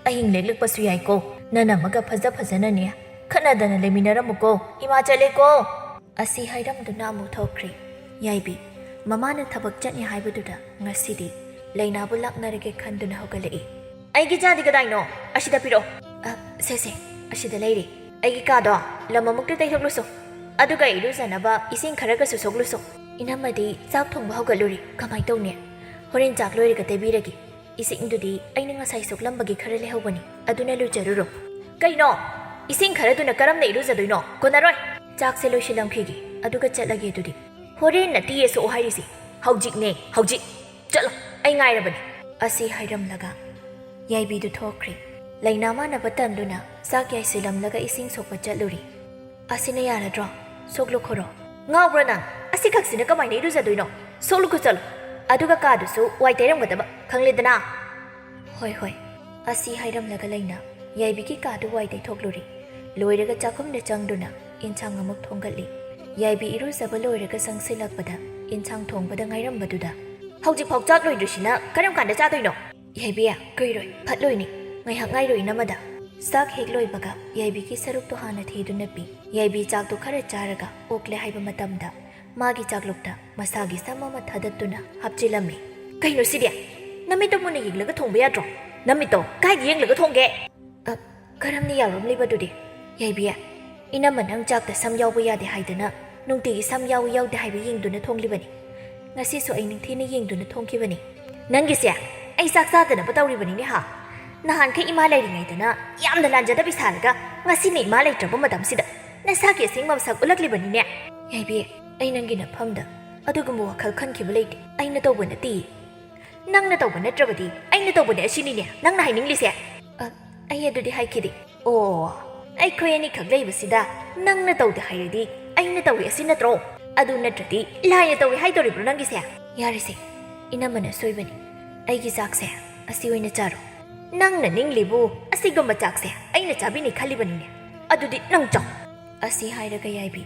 ꯑꯍꯤꯡ ꯂꯦꯛꯂꯛꯄꯁꯨ ꯌꯥꯏꯀꯣ꯫ ꯅꯅꯝꯃꯒ ꯐꯖ ꯐꯖꯅꯅꯦ ꯈꯠꯅꯗꯅ ꯂꯩꯃꯤꯟꯅꯔꯝꯃꯨꯀꯣ꯫ ꯏꯃꯥ ꯆꯠꯂꯦꯀꯣ꯫" ꯑꯁꯤ ꯍꯥꯏꯔꯝꯗꯨꯅ ꯑꯃꯨꯛ ꯊꯣꯛꯈ꯭ꯔꯦ꯫ ꯌꯥꯏꯕꯤ ꯃꯃꯥꯅ ꯊꯕꯛ ꯆꯠꯅꯤ ꯍꯥꯏꯕꯗꯨꯗ ꯉꯁꯤꯗꯤ ꯂꯩꯅꯥꯕꯨ ꯂꯥꯛꯅꯔꯒꯦ ꯈꯟꯗꯨꯅ ꯍꯧꯒꯠꯂꯛꯏ꯫ "ꯑꯩꯒꯤ ꯆꯥꯗꯤ ꯀꯗꯥꯏꯅꯣ? ꯑꯁꯤꯗ ꯄꯤꯔꯛꯑꯣ꯫" "ꯑ, ꯁꯦ, ꯁꯦ, ꯑꯁꯤꯗ ꯂꯩꯔꯦ꯫ ꯑꯩꯒꯤ ꯀꯥꯗꯣ ꯂꯝ ꯑꯃꯨꯛꯇ ꯇꯩꯊꯣꯛꯂꯨꯁꯣ꯫ ꯑꯗꯨꯒ ꯏꯔꯨꯖꯅꯕ ꯏꯁꯤꯡ ꯈꯔꯒꯁꯨ ꯁꯣꯛꯂꯨꯁꯣ꯫" "ꯏꯅꯝꯃꯗꯤ ꯆꯥꯛ ꯊꯣꯡꯕ ꯍꯧꯒꯠꯂꯨꯔꯦ꯫ ꯀꯃꯥꯏ ꯇꯧꯅꯤ? ꯍꯣꯔꯦꯟ ꯆꯥꯛ ꯂꯣꯏꯔꯒ ꯇꯩꯕꯤꯔꯒꯦ꯫ ꯏꯁꯤꯡꯗꯨꯗꯤ ꯑꯩꯅ ꯉꯁꯥꯏ ꯁꯣꯛꯂꯝꯕꯒꯤ ꯈꯔ ꯂꯩꯍꯧꯕꯅꯤ, ꯑꯗꯨꯅ ꯂꯨꯖꯔꯨꯔꯣ꯫" "ꯀꯩꯅꯣ? ꯏꯁꯤꯡ ꯈꯔꯗꯨꯅ ꯀꯔꯝꯅ ꯏꯔꯨꯖꯗꯣꯏꯅꯣ? ꯀꯣꯟꯅꯔꯣꯏ꯫ ꯆꯥꯛꯁꯦ ꯂꯣꯏꯁꯤꯜꯂꯝꯈꯤꯒꯦ, ꯑꯗꯨꯒ ꯆꯠꯂꯒꯦ ꯑꯗꯨꯗꯤ꯫" "ꯍꯣꯔꯦꯟꯅ ꯇꯤ ꯑꯦꯁ ꯑꯣ ꯍꯥꯏꯔꯤꯁꯦ ꯍꯧꯖꯤꯛꯅꯦ, ꯍꯧꯖꯤꯛ꯫ ꯆꯠꯂꯣ, ꯑꯩ ꯉꯥꯏꯔꯕꯅꯤ꯫" ꯑꯁꯤ ꯍꯥꯏꯔꯝꯂꯒ ꯌꯥꯏꯕꯤꯗꯨ ꯊꯣꯛꯈ꯭ꯔꯦ꯫ ꯂꯩꯅꯥ ꯃꯥꯟꯅꯕ ꯇꯟꯗꯨꯅ ꯆꯥꯛ ꯌꯥꯏꯁꯤꯜꯂꯝꯂꯒ ꯏꯁꯤꯡ ꯁꯣꯛꯄ ꯆꯠꯂꯨꯔꯦ꯫ "ꯑꯁꯤꯅ ꯌꯥꯔꯗ꯭ꯔꯣ? ꯁꯣꯛꯂꯨꯈꯣꯔꯣ꯫" "ꯉꯥꯎꯕ꯭ꯔꯣ ꯅꯪ? ꯑꯁꯤꯈꯛꯁꯤꯅ ꯀꯃꯥꯏꯅ ꯏꯔꯨꯖꯗꯣꯏꯅꯣ? ꯁꯣꯛꯂꯨꯈꯣ ꯆꯠꯂꯣ꯫ ꯑꯗꯨꯒ ꯀꯥꯗꯨꯁꯨ ꯋꯥꯏ ꯇꯩꯔꯝꯒꯗꯕ, ꯈꯪꯂꯦꯗꯅ?" "ꯍꯣꯏ, ꯍꯣꯏ꯫" ꯑꯁꯤ ꯍꯥꯏꯔꯝꯂꯒ ꯂꯩꯅꯥ ꯌꯥꯏꯕꯤꯒꯤ ꯀꯥꯗꯨ ꯋꯥꯏ ꯇꯩꯊꯣꯛꯂꯨꯔꯦ꯫ ꯂꯣꯏꯔꯒ ꯆꯥꯛꯈꯨꯝꯗ ꯆꯪꯗꯨꯅ ꯏꯟꯁꯥꯡ ꯑꯃꯨꯛ ꯊꯣꯡꯒꯠꯂꯤ꯫ ꯌꯥꯏꯕꯤ ꯏꯔꯨꯖꯕ ꯂꯣꯏꯔꯒ ꯆꯪꯁꯤꯜꯂꯛꯄꯗ ꯏꯟꯁꯥꯡ ꯊꯣꯡꯕꯗ ꯉꯥꯏꯔꯝꯕꯗꯨꯗ, "ꯍꯧꯖꯤꯛꯐꯥꯎ ꯆꯥꯛ ꯂꯣꯏꯗ꯭ꯔꯤꯁꯤꯅ ꯀꯔꯝ ꯀꯥꯟꯗ ꯆꯥꯗꯣꯏꯅꯣ?" "ꯌꯥꯏꯕꯤ, ꯀꯨꯏꯔꯣꯏ, ꯐꯠꯂꯣꯏꯅꯦ꯫ ꯉꯥꯏꯍꯥꯛ ꯉꯥꯏꯔꯣ ꯏꯅꯝꯃꯗ꯫" ꯆꯥꯛ ꯍꯦꯛ ꯂꯣꯏꯕꯒ ꯌꯥꯏꯕꯤꯒꯤ ꯁꯔꯨꯛꯇꯣ ꯍꯥꯟꯅ ꯊꯤꯗꯨꯅ ꯄꯤ꯫ ꯌꯥꯏꯕꯤ ꯆꯥꯛꯇꯣ ꯈꯔ ꯆꯥꯔꯒ ꯑꯣꯛꯂꯦ ꯍꯥꯏꯕ ꯃꯇꯝꯗ ꯃꯥꯒꯤ ꯆꯥꯛꯂꯨꯛꯇ ꯃꯁꯥꯒꯤ ꯁꯝ ꯑꯃ ꯊꯥꯗꯠꯇꯨꯅ ꯍꯥꯞꯆꯤꯜꯂꯝꯃꯤ꯫ "ꯀꯩꯅꯣ ꯁꯤꯗꯤ? ꯅꯃꯤꯠꯇꯣ ꯃꯨꯟꯅ ꯌꯦꯡꯂꯒ ꯊꯣꯡꯕ ꯌꯥꯗ꯭ꯔꯣ? ꯅꯃꯤꯠꯇꯣ ꯀꯥꯏꯗ ꯌꯦꯡꯂꯒ ꯊꯣꯡꯒꯦ?" "ꯑ, ꯀꯔꯝꯅ ꯌꯥꯔꯝꯂꯤꯕꯗꯨꯗꯤ? ꯌꯥꯏꯕꯤ, ꯏꯅꯝꯃ ꯅꯪ ꯆꯥꯛꯇ ꯁꯝ ꯌꯥꯎꯕ ꯌꯥꯗꯦ ꯍꯥꯏꯗꯅ ꯅꯨꯡꯇꯤꯒꯤ ꯁꯝ ꯌꯥꯎꯏ ꯌꯥꯎꯗꯦ ꯍꯥꯏꯕ ꯌꯦꯡꯗꯨꯅ ꯊꯣꯡꯂꯤꯕꯅꯤ꯫ ꯉꯁꯤꯁꯨ ꯑꯩ ꯅꯤꯡꯊꯤꯅ ꯌꯦꯡꯗꯨꯅ ꯊꯣꯡꯈꯤꯕꯅꯤ꯫ ꯅꯪꯒꯤꯁꯦ ꯑꯩ ꯆꯥꯛ ꯆꯥꯗꯅꯕ ꯇꯧꯔꯤꯕꯅꯤꯅꯦ ꯍꯥ? ꯅꯍꯥꯟꯈꯩ ꯏꯃꯥ ꯂꯩꯔꯤꯉꯩꯗꯅ ꯌꯥꯝꯅ ꯂꯥꯟꯖꯗꯕꯤ ꯁꯥꯔꯒ ꯉꯁꯤꯅ ꯏꯃꯥ ꯂꯩꯇ꯭ꯔꯕ ꯃꯇꯝꯁꯤꯗ ꯅꯁꯥꯒꯤ ꯑꯁꯦꯡꯕ ꯃꯁꯛ ꯎꯠꯂꯛꯂꯤꯕꯅꯤꯅꯦ꯫ ꯌꯥꯏꯕꯤ, ꯑꯩ ꯅꯪꯒꯤ ꯅꯐꯝꯗ ꯑꯗꯨꯒꯨꯝꯕ ꯋꯥꯈꯜ ꯈꯟꯈꯤꯕ ꯂꯩꯇꯦ꯫ ꯑꯩꯅ ꯇꯧꯕ ꯅꯠꯇꯦ꯫ ꯅꯪꯅ ꯇꯧꯕ ꯅꯠꯇ꯭ꯔꯕꯗꯤ ꯑꯩꯅ ꯇꯧꯕꯅꯦ ꯑꯁꯤꯅꯤꯅꯦ ꯅꯪꯅ ꯍꯥꯏꯅꯤꯡꯂꯤꯁꯦ?" "ꯑ, ꯑꯩ ꯑꯗꯨꯗꯤ ꯍꯥꯏꯈꯤꯗꯦ꯫" "ꯑꯣ, ꯑꯩꯈꯣꯏ ꯑꯅꯤꯈꯛ ꯂꯩꯕꯁꯤꯗ ꯅꯪꯅ ꯇꯧꯗꯦ ꯍꯥꯏꯔꯗꯤ ꯑꯩꯅ ꯇꯧꯏ ꯑꯁꯤ ꯅꯠꯇ꯭ꯔꯣ? ꯑꯗꯨ ꯅꯠꯇ꯭ꯔꯗꯤ ꯂꯥꯏꯅ ꯇꯧꯏ ꯍꯥꯏꯗꯣꯔꯤꯕ꯭ꯔꯣ ꯅꯪꯒꯤꯁꯦ?" "ꯌꯥꯔꯦꯁꯦ, ꯏꯅꯝꯃꯅ ꯁꯣꯏꯕꯅꯤ꯫ ꯑꯩꯒꯤ ꯆꯥꯛꯁꯦ ꯑꯁꯤ ꯑꯣꯏꯅ ꯆꯥꯔꯣ꯫" "ꯅꯪꯅ ꯅꯤꯡꯂꯤꯕꯨ ꯑꯁꯤꯒꯨꯝꯕ ꯆꯥꯛꯁꯦ ꯑꯩꯅ ꯆꯥꯕꯤꯅꯤ ꯈꯜꯂꯤꯕꯅꯤꯅꯦ? ꯑꯗꯨꯗꯤ ꯅꯪ ꯆꯥꯎ꯫" ꯑꯁꯤ ꯍꯥꯏꯔꯒ ꯌꯥꯏꯕꯤ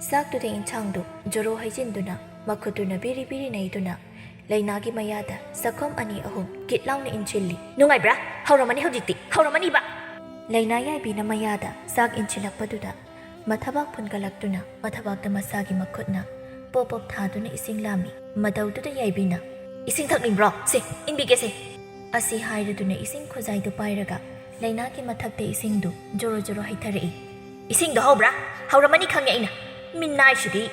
ꯆꯥꯛꯇꯨꯗ ꯏꯟꯁꯥꯡꯗꯨ ꯖꯣꯔꯣ ꯍꯩꯖꯤꯟꯗꯨꯅ ꯃꯈꯨꯠꯇꯨꯅ ꯕꯤꯔꯤ ꯕꯤꯔꯤ ꯅꯩꯗꯨꯅ ꯂꯩꯅꯥꯒꯤ ꯃꯌꯥꯗ ꯆꯥꯛꯈꯨꯝ ꯑꯅꯤ ꯑꯍꯨꯝ ꯀꯤꯠ ꯂꯥꯎꯅ ꯏꯟꯁꯤꯜꯂꯤ꯫ "ꯅꯨꯡꯉꯥꯏꯕ꯭ꯔꯥ? ꯍꯧꯔꯝꯃꯅꯤ ꯍꯧꯖꯤꯛꯇꯤ, ꯍꯧꯔꯝꯃꯅꯤꯕ!" ꯂꯩꯅꯥ ꯌꯥꯏꯕꯤꯅ ꯃꯌꯥꯗ ꯆꯥꯛ ꯏꯟꯁꯤꯜꯂꯛꯄꯗꯨꯗ ꯃꯊꯕꯥꯛ ꯐꯨꯟꯒꯠꯂꯛꯇꯨꯅ ꯃꯊꯕꯥꯛꯇ ꯃꯁꯥꯒꯤ ꯃꯈꯨꯠꯅ ꯄꯣꯞ ꯄꯣꯞ ꯊꯥꯗꯨꯅ ꯏꯁꯤꯡ ꯂꯥꯝꯃꯤ꯫ ꯃꯇꯧꯗꯨꯗ ꯌꯥꯏꯕꯤꯅ, "ꯏꯁꯤꯡ ꯊꯛꯅꯤꯡꯕ꯭ꯔꯣ? ꯁꯦ, ꯏꯟꯕꯤꯒꯦꯁꯦ!" ꯑꯁꯤ ꯍꯥꯏꯔꯗꯨꯅ ꯏꯁꯤꯡ ꯈꯨꯖꯥꯏꯗꯨ ꯄꯥꯏꯔꯒ ꯂꯩꯅꯥꯒꯤ ꯃꯊꯛꯇ ꯏꯁꯤꯡꯗꯨ ꯖꯣꯔꯣ ꯖꯣꯔꯣ ꯍꯩꯊꯔꯛꯏ꯫ "ꯏꯁꯤꯡꯗꯣ ꯍꯧꯕ꯭ꯔꯥ? ꯍꯧꯔꯝꯃꯅꯤ ꯈꯪꯉꯦ ꯑꯩꯅ꯫ ꯃꯤꯅꯥꯏꯁꯤꯗꯤ!"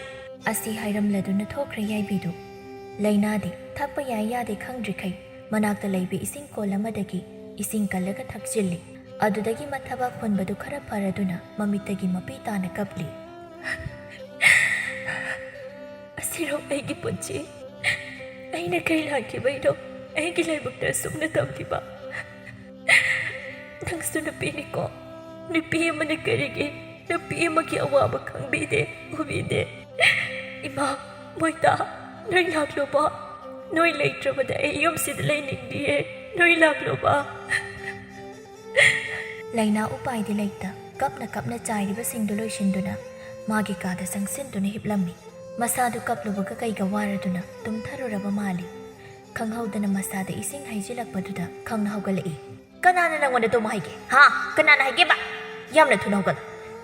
ꯑꯁꯤ ꯍꯥꯏꯔꯝꯂꯗꯨꯅ ꯊꯣꯛꯈ꯭ꯔꯦ ꯌꯥꯏꯕꯤꯗꯨ꯫ ꯂꯩꯅꯥꯗꯤ ꯊꯛꯄ ꯌꯥꯏ ꯌꯥꯗꯦ ꯈꯪꯗ꯭ꯔꯤꯈꯩ ꯃꯅꯥꯛꯇ ꯂꯩꯕ ꯏꯁꯤꯡ ꯀꯣꯜ ꯑꯃꯗꯒꯤ ꯏꯁꯤꯡ ꯀꯜꯂꯒ ꯊꯛꯆꯤꯜꯂꯤ꯫ ꯑꯗꯨꯗꯒꯤ ꯃꯊꯕꯥꯛ ꯐꯨꯟꯕꯗꯨ ꯈꯔ ꯐꯔꯗꯨꯅ ꯃꯃꯤꯠꯇꯒꯤ ꯃꯄꯤ ꯇꯥꯅ ꯀꯞꯂꯤ꯫ "ꯑꯁꯤꯔꯣ ꯑꯩꯒꯤ ꯄꯨꯟꯁꯤ? ꯑꯩꯅ ꯀꯩ ꯂꯥꯟꯈꯤꯕꯩꯅꯣ ꯑꯩꯒꯤ ꯂꯥꯏꯕꯛꯇ ꯑꯁꯨꯝꯅ ꯇꯝꯈꯤꯕ? ꯅꯪꯁꯨ ꯅꯨꯄꯤꯅꯤꯀꯣ꯫ ꯅꯨꯄꯤ ꯑꯃꯅ ꯀꯔꯤꯒꯤ ꯅꯨꯄꯤ ꯑꯃꯒꯤ ꯑꯋꯥꯕ ꯈꯪꯕꯤꯗꯦ, ꯎꯕꯤꯗꯦ? ꯏꯃꯥ, ꯃꯣꯏꯇꯥ, ꯅꯣꯏ ꯂꯥꯛꯂꯣꯕ꯫ ꯅꯣꯏ ꯂꯩꯇ꯭ꯔꯕꯗ ꯑꯩ ꯌꯨꯝꯁꯤꯗ ꯂꯩꯅꯤꯡꯗꯤꯌꯦ꯫ ꯅꯣꯏ ꯂꯥꯛꯂꯣꯕ꯫" ꯂꯩꯅꯥ ꯎꯄꯥꯏꯗꯤ ꯂꯩꯇ ꯀꯞꯅ ꯀꯞꯅ ꯆꯥꯏꯔꯤꯕꯁꯤꯡꯗꯨ ꯂꯣꯏꯁꯤꯟꯗꯨꯅ ꯃꯥꯒꯤ ꯀꯥꯗ ꯆꯪꯁꯤꯟꯗꯨꯅ ꯍꯤꯞꯂꯝꯃꯤ꯫ ꯃꯁꯥꯗꯨ ꯀꯞꯂꯨꯕꯒ ꯀꯩꯒ ꯋꯥꯔꯗꯨꯅ ꯇꯨꯝꯊꯔꯨꯔꯕ ꯃꯥꯜꯂꯤ꯫ ꯈꯪꯍꯧꯗꯅ ꯃꯁꯥꯗ ꯏꯁꯤꯡ ꯍꯩꯖꯤꯜꯂꯛꯄꯗꯨꯗ ꯈꯪꯅ ꯍꯧꯒꯠꯂꯛꯏ꯫ ꯀꯅꯥꯅ ꯅꯪꯉꯣꯟꯗ ꯇꯨꯝꯃꯣ ꯍꯥꯏꯒꯦ? ꯍꯥ? ꯀꯅꯥꯅ ꯍꯥꯏꯒꯦꯕ? ꯌꯥꯝꯅ ꯊꯨꯅ ꯍꯧꯒꯠꯂꯣ꯫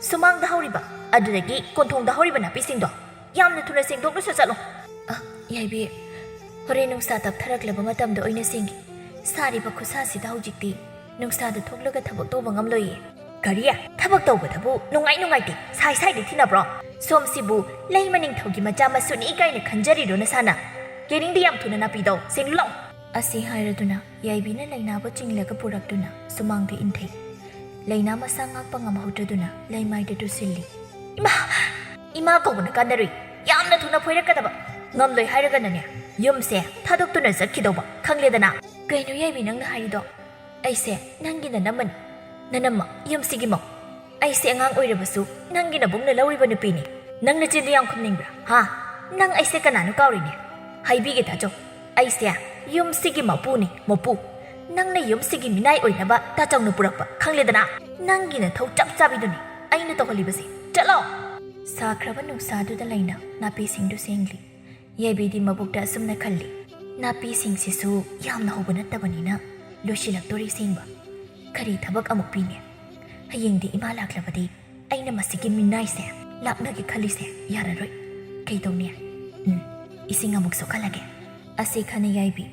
ꯁꯨꯃꯥꯡꯗ ꯍꯧꯔꯤꯕ, ꯑꯗꯨꯗꯒꯤ ꯀꯣꯟꯊꯣꯡꯗ ꯍꯧꯔꯤꯕ ꯅꯥꯄꯤꯁꯤꯡꯗꯣ ꯌꯥꯝꯅ ꯊꯨꯅ ꯁꯦꯡꯗꯣꯛꯂꯨꯁꯨ ꯆꯠꯂꯣ꯫ ꯑ, ꯌꯥꯏꯕꯤ, ꯍꯣꯔꯦꯟ ꯅꯨꯡꯁꯥ ꯇꯞꯊꯔꯛꯂꯕ ꯃꯇꯝꯗ ꯑꯣꯏꯅ ꯁꯦꯡꯒꯦ꯫ ꯁꯥꯔꯤꯕ ꯈꯨꯠꯁꯥꯁꯤꯗ ꯍꯧꯖꯤꯛꯇꯤ ꯅꯨꯡꯁꯥꯗ ꯊꯣꯛꯂꯒ ꯊꯕꯛ ꯇꯧꯕ ꯉꯝꯂꯣꯏꯌꯦ꯫ ꯀꯔꯤ? ꯊꯕꯛ ꯇꯧꯕꯗꯕꯨ ꯅꯨꯡꯉꯥꯏ ꯅꯨꯡꯉꯥꯏꯇꯦ, ꯁꯥꯏ ꯁꯥꯏꯗꯤ ꯊꯤꯅꯕ꯭ꯔꯣ? ꯁꯣꯝꯁꯤꯕꯨ ꯂꯩꯃ ꯅꯤꯡꯊꯧꯒꯤ ꯃꯆꯥ ꯃꯁꯨꯅꯤ ꯀꯥꯏꯅ ꯈꯟꯖꯔꯤꯔꯣ ꯅꯁꯥꯅ? ꯌꯦꯅꯤꯡꯗꯦ, ꯌꯥꯝ ꯊꯨꯅ ꯅꯥꯄꯤꯗꯣ ꯁꯦꯡꯂꯣ꯫ ꯑꯁꯤ ꯍꯥꯏꯔꯗꯨꯅ ꯌꯥꯏꯕꯤꯅ ꯂꯩꯅꯥꯕꯨ ꯆꯤꯡꯂꯒ ꯄꯨꯔꯛꯇꯨꯅ ꯁꯨꯃꯥꯡꯗ ꯏꯟꯊꯩ꯫ ꯂꯩꯅꯥ ꯃꯁꯥ ꯉꯥꯛꯄ ꯉꯝꯍꯧꯗ꯭ꯔꯗꯨꯅ ꯂꯩꯃꯥꯏꯗ ꯇꯨꯁꯤꯜꯂꯤ꯫ ꯏꯃꯥ! ꯏꯃꯥ ꯀꯧꯕꯅ ꯀꯥꯟꯅꯔꯨꯏ꯫ ꯌꯥꯝꯅ ꯊꯨꯅ ꯐꯣꯏꯔꯛꯀꯗꯕ꯫ ꯉꯝꯂꯣꯏ ꯍꯥꯏꯔꯒꯅꯅꯦ, ꯌꯨꯝꯁꯦ ꯊꯥꯗꯣꯛꯇꯨꯅ ꯆꯠꯈꯤꯗꯧꯕ, ꯈꯪꯂꯦꯗꯅ? ꯀꯩꯅꯣ ꯌꯥꯏꯕꯤ ꯅꯪꯅ ꯍꯥꯏꯔꯤꯗꯣ? ꯑꯩꯁꯦ ꯅꯪꯒꯤ ꯅꯅꯝꯃꯅꯤ꯫ ꯅꯅꯝꯃ, ꯌꯨꯝꯁꯤꯒꯤ ꯃꯧ꯫ ꯑꯩꯁꯦ ꯑꯉꯥꯡ ꯑꯣꯏꯔꯕꯁꯨ ꯅꯪꯒꯤ ꯅꯕꯨꯡꯅ ꯂꯧꯔꯤꯕ ꯅꯨꯄꯤꯅꯤ꯫ ꯅꯪ ꯅꯆꯤꯟꯗꯨ ꯌꯥꯝ ꯈꯨꯝꯅꯤꯡꯕ꯭ꯔꯥ? ꯍꯥ? ꯅꯪ ꯑꯩꯁꯦ ꯀꯅꯥꯅꯣ ꯀꯥꯎꯔꯤꯅꯦ? ꯍꯥꯏꯕꯤꯒꯦ ꯇꯥꯖꯧ꯫ ꯑꯩꯁꯦ ꯌꯨꯝꯁꯤꯒꯤ ꯃꯄꯨꯅꯤ, ꯃꯄꯨ꯫ ꯅꯪꯅ ꯌꯨꯝꯁꯤꯒꯤ ꯃꯤꯅꯥꯏ ꯑꯣꯏꯅꯕ ꯇꯥꯆꯧꯅ ꯄꯨꯔꯛꯄ, ꯈꯪꯂꯦꯗꯅ? ꯅꯪꯒꯤ ꯅꯊꯧ ꯆꯞ ꯆꯥꯕꯤꯗꯨꯅꯤ ꯑꯩꯅ ꯇꯧꯍꯜꯂꯤꯕꯁꯦ꯫ ꯆꯠꯂꯣ! ꯁꯥꯈ꯭ꯔꯕ ꯅꯨꯡꯁꯥꯗꯨꯗ ꯂꯩꯅ ꯅꯥꯄꯤꯁꯤꯡꯗꯨ ꯁꯦꯡꯂꯤ꯫ ꯌꯥꯏꯕꯤꯗꯤ ꯃꯕꯨꯛꯇ ꯑꯁꯨꯝꯅ ꯈꯜꯂꯤ, "ꯅꯥꯄꯤꯁꯤꯡꯁꯤꯁꯨ ꯌꯥꯝꯅ ꯍꯧꯕ ꯅꯠꯇꯕꯅꯤꯅ ꯂꯣꯏꯁꯤꯜꯂꯛꯇꯣꯔꯦ ꯁꯦꯡꯕ꯫ ꯀꯔꯤ ꯊꯕꯛ ꯑꯃꯨꯛ ꯄꯤꯅꯤ? ꯍꯌꯦꯡꯗꯤ ꯏꯃꯥ ꯂꯥꯛꯂꯕꯗꯤ ꯑꯩꯅ ꯃꯁꯤꯒꯤ ꯃꯤꯅꯥꯏꯁꯦ ꯂꯥꯛꯅꯒꯦ ꯈꯜꯂꯤꯁꯦ ꯌꯥꯔꯔꯣꯏ꯫ ꯀꯩꯗꯧꯅꯤ? ꯎꯝ, ꯏꯁꯤꯡ ꯑꯃꯨꯛ ꯁꯣꯛꯍꯜꯂꯒꯦ꯫" ꯑꯁꯤ ꯈꯟꯅ ꯌꯥꯏꯕꯤ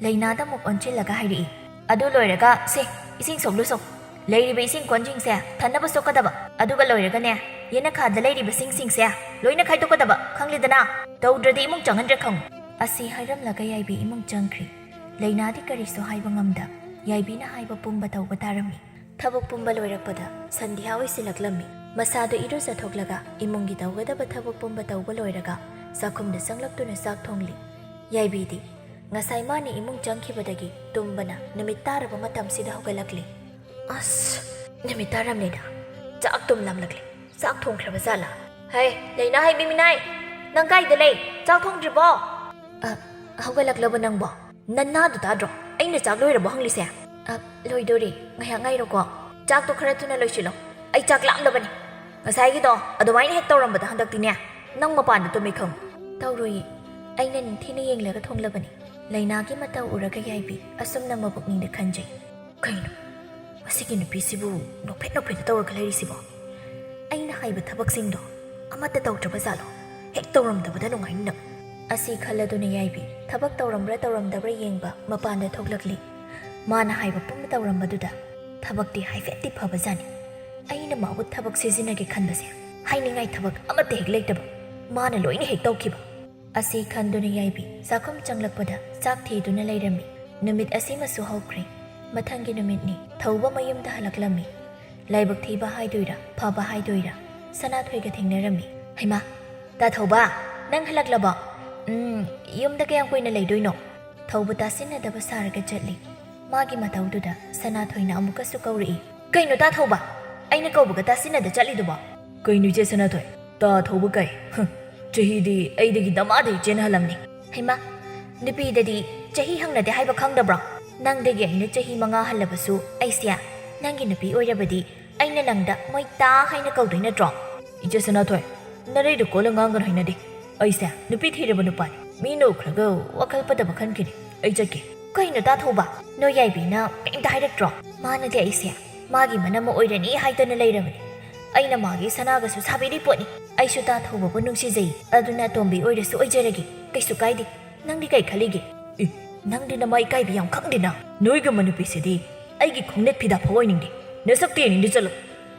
ꯂꯩꯅꯥꯗ ꯑꯃꯨꯛ ꯑꯣꯟꯁꯤꯜꯂꯒ ꯍꯥꯏꯔꯛꯏ, "ꯑꯗꯨ ꯂꯣꯏꯔꯒ ꯁꯦ, ꯏꯁꯤꯡ ꯁꯣꯛꯂꯨꯁꯣ꯫ ꯂꯩꯔꯤꯕ ꯏꯁꯤꯡ ꯀꯣꯟꯁꯤꯡꯁꯦ ꯊꯟꯅꯕ ꯁꯣꯛꯀꯗꯕ꯫ ꯑꯗꯨꯒ ꯂꯣꯏꯔꯒꯅꯦ, ꯌꯦꯅꯈꯥꯗ ꯂꯩꯔꯤꯕꯁꯤꯡꯁꯤꯡꯁꯦ ꯂꯣꯏꯅ ꯈꯥꯏꯗꯣꯛꯀꯗꯕ, ꯈꯪꯂꯦꯗꯅ? ꯇꯧꯗ꯭ꯔꯗꯤ ꯏꯃꯨꯡ ꯆꯪꯍꯟꯗ꯭ꯔꯦ ꯈꯪꯉꯨ꯫" ꯑꯁꯤ ꯍꯥꯏꯔꯝꯂꯒ ꯌꯥꯏꯕꯤ ꯏꯃꯨꯡ ꯆꯪꯈ꯭ꯔꯤ꯫ ꯂꯩꯅꯥꯗꯤ ꯀꯔꯤꯁꯨ ꯍꯥꯏꯕ ꯉꯝꯗ ꯌꯥꯏꯕꯤꯅ ꯍꯥꯏꯕ ꯄꯨꯝꯕ ꯇꯧꯕ ꯇꯥꯔꯝꯃꯤ꯫ ꯊꯕꯛ ꯄꯨꯝꯕ ꯂꯣꯏꯔꯛꯄꯗ ꯁꯟꯙ꯭ꯌꯥ ꯑꯣꯏꯁꯤꯜꯂꯛꯂꯝꯃꯤ꯫ ꯃꯁꯥꯗꯨ ꯏꯔꯨꯖꯊꯣꯛꯂꯒ ꯏꯃꯨꯡꯒꯤ ꯇꯧꯒꯗꯕ ꯊꯕꯛ ꯄꯨꯝꯕ ꯇꯧꯕ ꯂꯣꯏꯔꯒ ꯆꯥꯛꯈꯨꯝꯗ ꯆꯪꯂꯛꯇꯨꯅ ꯆꯥꯛ ꯊꯣꯡꯂꯤ꯫ ꯌꯥꯏꯕꯤꯗꯤ ꯉꯁꯥꯏ ꯃꯥꯅ ꯏꯃꯨꯡ ꯆꯪꯈꯤꯕꯗꯒꯤ ꯇꯨꯝꯕꯅ ꯅꯨꯃꯤꯠ ꯇꯥꯔꯕ ꯃꯇꯝꯁꯤꯗ ꯍꯧꯒꯠꯂꯛꯂꯤ꯫ ꯑꯁ, ꯅꯨꯃꯤꯠ ꯇꯥꯔꯝꯂꯦꯗ꯫ ꯆꯥꯛ ꯇꯨꯝꯂꯝꯂꯛꯂꯦ꯫ ꯆꯥꯛ ꯊꯣꯡꯈ꯭ꯔꯕ ꯖꯥꯠꯂꯥ? ꯍꯩ, ꯂꯩꯅꯥ ꯍꯩꯕꯤ ꯃꯤꯅꯥꯏ, ꯅꯪ ꯀꯥꯏꯗ ꯂꯩ? ꯆꯥꯛ ꯊꯣꯡꯗ꯭ꯔꯤꯕꯣ? ꯑ, ꯍꯧꯒꯠꯂꯛꯂꯕ ꯅꯪꯕꯣ? ꯅꯅꯥꯗꯨ ꯇꯥꯗ꯭ꯔꯣ? ꯑꯩꯅ ꯆꯥꯛ ꯂꯣꯏꯔꯕꯣ ꯍꯪꯂꯤꯁꯦ? ꯑ, ꯂꯣꯏꯗꯣꯔꯦ꯫ ꯉꯥꯏꯍꯥꯛ ꯉꯥꯏꯔꯣꯀꯣ꯫ ꯆꯥꯛꯇꯣ ꯈꯔ ꯊꯨꯅ ꯂꯣꯏꯁꯤꯜꯂꯣ꯫ ꯑꯩ ꯆꯥꯛ ꯂꯥꯝꯂꯕꯅꯤ꯫ ꯉꯁꯥꯏꯒꯤꯗꯣ ꯑꯗꯨꯃꯥꯏꯅ ꯍꯦꯛ ꯇꯧꯔꯝꯕꯗ ꯍꯟꯗꯛꯇꯤꯅꯦ, ꯅꯪ ꯃꯄꯥꯟꯗ ꯇꯨꯝꯃꯤ ꯈꯪꯉꯨ꯫ ꯇꯧꯔꯣꯏꯌꯦ꯫ ꯑꯩꯅ ꯅꯤꯡꯊꯤꯅ ꯌꯦꯡꯂꯒ ꯊꯣꯡꯂꯕꯅꯤ꯫ ꯂꯩꯅꯥꯒꯤ ꯃꯇꯧ ꯎꯔꯒ ꯌꯥꯏꯕꯤ ꯑꯁꯨꯝꯅ ꯃꯕꯨꯛꯅꯤꯡꯗ ꯈꯟꯖꯩ꯫ ꯀꯩꯅꯣ, ꯃꯁꯤꯒꯤ ꯅꯨꯄꯤꯁꯤꯕꯨ ꯅꯣꯛꯐꯦꯠ ꯅꯣꯛꯐꯦꯠꯇ ꯇꯧꯔꯒ ꯂꯩꯔꯤꯁꯤꯕꯣ? ꯑꯩꯅ ꯍꯥꯏꯕ ꯊꯕꯛꯁꯤꯡꯗꯣ ꯑꯃꯠꯇ ꯇꯧꯗ꯭ꯔꯕ ꯖꯥꯠꯂꯣ? ꯍꯦꯛ ꯇꯧꯔꯝꯗꯕꯗ ꯅꯨꯡꯉꯥꯏꯅ꯫ ꯑꯁꯤ ꯈꯜꯂꯗꯨꯅ ꯌꯥꯏꯕꯤ ꯊꯕꯛ ꯇꯧꯔꯝꯕ꯭ꯔꯥ ꯇꯧꯔꯝꯗꯕ꯭ꯔꯥ ꯌꯦꯡꯕ ꯃꯄꯥꯟꯗ ꯊꯣꯛꯂꯛꯂꯤ꯫ ꯃꯥꯅ ꯍꯥꯏꯕ ꯄꯨꯝꯕ ꯇꯧꯔꯝꯕꯗꯨꯗ ꯊꯕꯛꯇꯤ ꯍꯥꯏꯐꯦꯠꯇꯤ ꯐꯕꯖꯥꯠꯅꯤ꯫ ꯑꯩꯅ ꯃꯥꯕꯨ ꯊꯕꯛ ꯁꯤꯖꯤꯟꯅꯒꯦ ꯈꯟꯕꯁꯦ ꯍꯥꯏꯅꯤꯡꯉꯥꯏ ꯊꯕꯛ ꯑꯃꯠꯇ ꯍꯦꯛ ꯂꯩꯇꯕ, ꯃꯥꯅ ꯂꯣꯏꯅ ꯍꯦꯛ ꯇꯧꯈꯤꯕ꯫ ꯑꯁꯤ ꯈꯟꯗꯨꯅ ꯌꯥꯏꯕꯤ ꯆꯥꯛꯈꯨꯝ ꯆꯪꯂꯛꯄꯗ ꯆꯥꯛ ꯊꯤꯗꯨꯅ ꯂꯩꯔꯝꯃꯤ꯫ ꯅꯨꯃꯤꯠ ꯑꯁꯤꯃꯁꯨ ꯍꯧꯈ꯭ꯔꯦ꯫ ꯃꯊꯪꯒꯤ ꯅꯨꯃꯤꯠꯅꯤ꯫ ꯊꯧꯕ ꯃꯌꯨꯝꯗ ꯍꯜꯂꯛꯂꯝꯃꯤ꯫ ꯂꯥꯏꯕꯛ ꯊꯤꯕ ꯍꯥꯏꯗꯣꯏꯔꯥ, ꯐꯕ ꯍꯥꯏꯗꯣꯏꯔꯥ, ꯁꯅꯥꯊꯣꯏꯒ ꯊꯦꯡꯅꯔꯝꯃꯤ꯫ "ꯍꯩꯃꯥ, ꯇꯥ ꯊꯧꯕ, ꯅꯪ ꯍꯜꯂꯛꯂꯕꯣ?" "ꯎꯝ, ꯌꯨꯝꯗ ꯀꯌꯥꯝ ꯀꯨꯏꯅ ꯂꯩꯗꯣꯏꯅꯣ?" ꯊꯧꯕ ꯇꯥꯁꯤꯟꯅꯗꯕ ꯁꯥꯔꯒ ꯆꯠꯂꯤ꯫ ꯃꯥꯒꯤ ꯃꯇꯧꯗꯨꯗ ꯁꯅꯥꯊꯣꯏꯅ ꯑꯃꯨꯛꯀꯁꯨ ꯀꯧꯔꯛꯏ꯫ "ꯀꯩꯅꯣ ꯇꯥ ꯊꯧꯕ, ꯑꯩꯅ ꯀꯧꯕꯒ ꯇꯥꯁꯤꯟꯅꯗ ꯆꯠꯂꯤꯗꯨꯕꯣ?" "ꯀꯩꯅꯣ ꯏꯆꯦ ꯁꯅꯥꯊꯣꯏ, ꯇꯥ ꯊꯧꯕ ꯀꯥꯏ? ꯍ, ꯆꯍꯤꯗꯤ ꯑꯩꯗꯒꯤ ꯗꯃꯥꯗ ꯏꯆꯦꯅ ꯍꯜꯂꯝꯅꯤ꯫" "ꯍꯩꯃꯥ, ꯅꯨꯄꯤꯗꯗꯤ ꯆꯍꯤ ꯍꯪꯅꯗꯦ ꯍꯥꯏꯕ ꯈꯪꯗꯕ꯭ꯔꯣ? ꯅꯪꯗꯒꯤ ꯑꯩꯅ ꯆꯍꯤ ꯃꯉꯥ ꯍꯜꯂꯕꯁꯨ ꯑꯩꯁꯦ ꯅꯪꯒꯤ ꯅꯨꯄꯤ ꯑꯣꯏꯔꯕꯗꯤ ꯑꯩꯅ ꯅꯪꯗ ꯃꯣꯏ ꯇꯥ ꯍꯥꯏꯅ ꯀꯧꯗꯣꯏ ꯅꯠꯇ꯭ꯔꯣ?" "ꯏꯆꯦ ꯁꯅꯥꯊꯣꯏ, ꯅꯔꯩꯗ ꯀꯣꯜꯂ ꯉꯥꯡꯒꯅꯨ, ꯍꯩꯅꯗꯦ꯫ ꯑꯩꯁꯦ ꯅꯨꯄꯤ ꯊꯤꯔꯕ ꯅꯨꯄꯥꯅꯤ꯫ ꯃꯤꯅ ꯎꯈ꯭ꯔꯒ ꯋꯥꯈꯜ ꯐꯠꯇꯕ ꯈꯟꯈꯤꯅꯤ꯫ ꯑꯩ ꯆꯠꯀꯦ꯫" "ꯀꯩꯅꯣ ꯇꯥ ꯊꯧꯕ, ꯅꯣꯏ ꯌꯥꯏꯕꯤꯅ ꯀꯩꯝꯇ ꯍꯥꯏꯔꯛꯇ꯭ꯔꯣ? ꯃꯥꯅꯗꯤ ꯑꯩꯁꯦ ꯃꯥꯒꯤ ꯃꯅꯝ ꯑꯣꯏꯔꯅꯤ ꯍꯥꯏꯗꯅ ꯂꯩꯔꯕꯅꯤ꯫ ꯑꯩꯅ ꯃꯥꯒꯤ ꯁꯅꯥꯒꯁꯨ ꯁꯥꯕꯤꯔꯤ ꯄꯣꯠꯅꯤ꯫ ꯑꯩꯁꯨ ꯇꯥ ꯊꯧꯕꯕꯨ ꯅꯨꯡꯁꯤꯖꯩ, ꯑꯗꯨꯅ ꯑꯇꯣꯝꯕꯤ ꯑꯣꯏꯔꯁꯨ ꯑꯣꯏꯖꯔꯒꯦ, ꯀꯩꯁꯨ ꯀꯥꯏꯗꯦ꯫ ꯅꯪꯗꯤ ꯀꯩ ꯈꯜꯂꯤꯒꯦ?" "ꯏ, ꯅꯪꯗꯤ ꯅꯃꯥ ꯏꯀꯥꯏꯕ ꯌꯥꯝ ꯈꯪꯗꯦꯅ꯫ ꯅꯣꯏꯒꯨꯝꯕ ꯅꯨꯄꯤꯁꯤꯗꯤ ꯑꯩꯒꯤ ꯈꯣꯡꯅꯦꯠ ꯐꯤꯗꯥ ꯐꯥꯎ ꯑꯣꯏꯅꯤꯡꯗꯦ꯫ ꯅꯁꯛꯇꯤ ꯌꯦꯡꯅꯤꯡꯗꯦ, ꯆꯠꯂꯣ꯫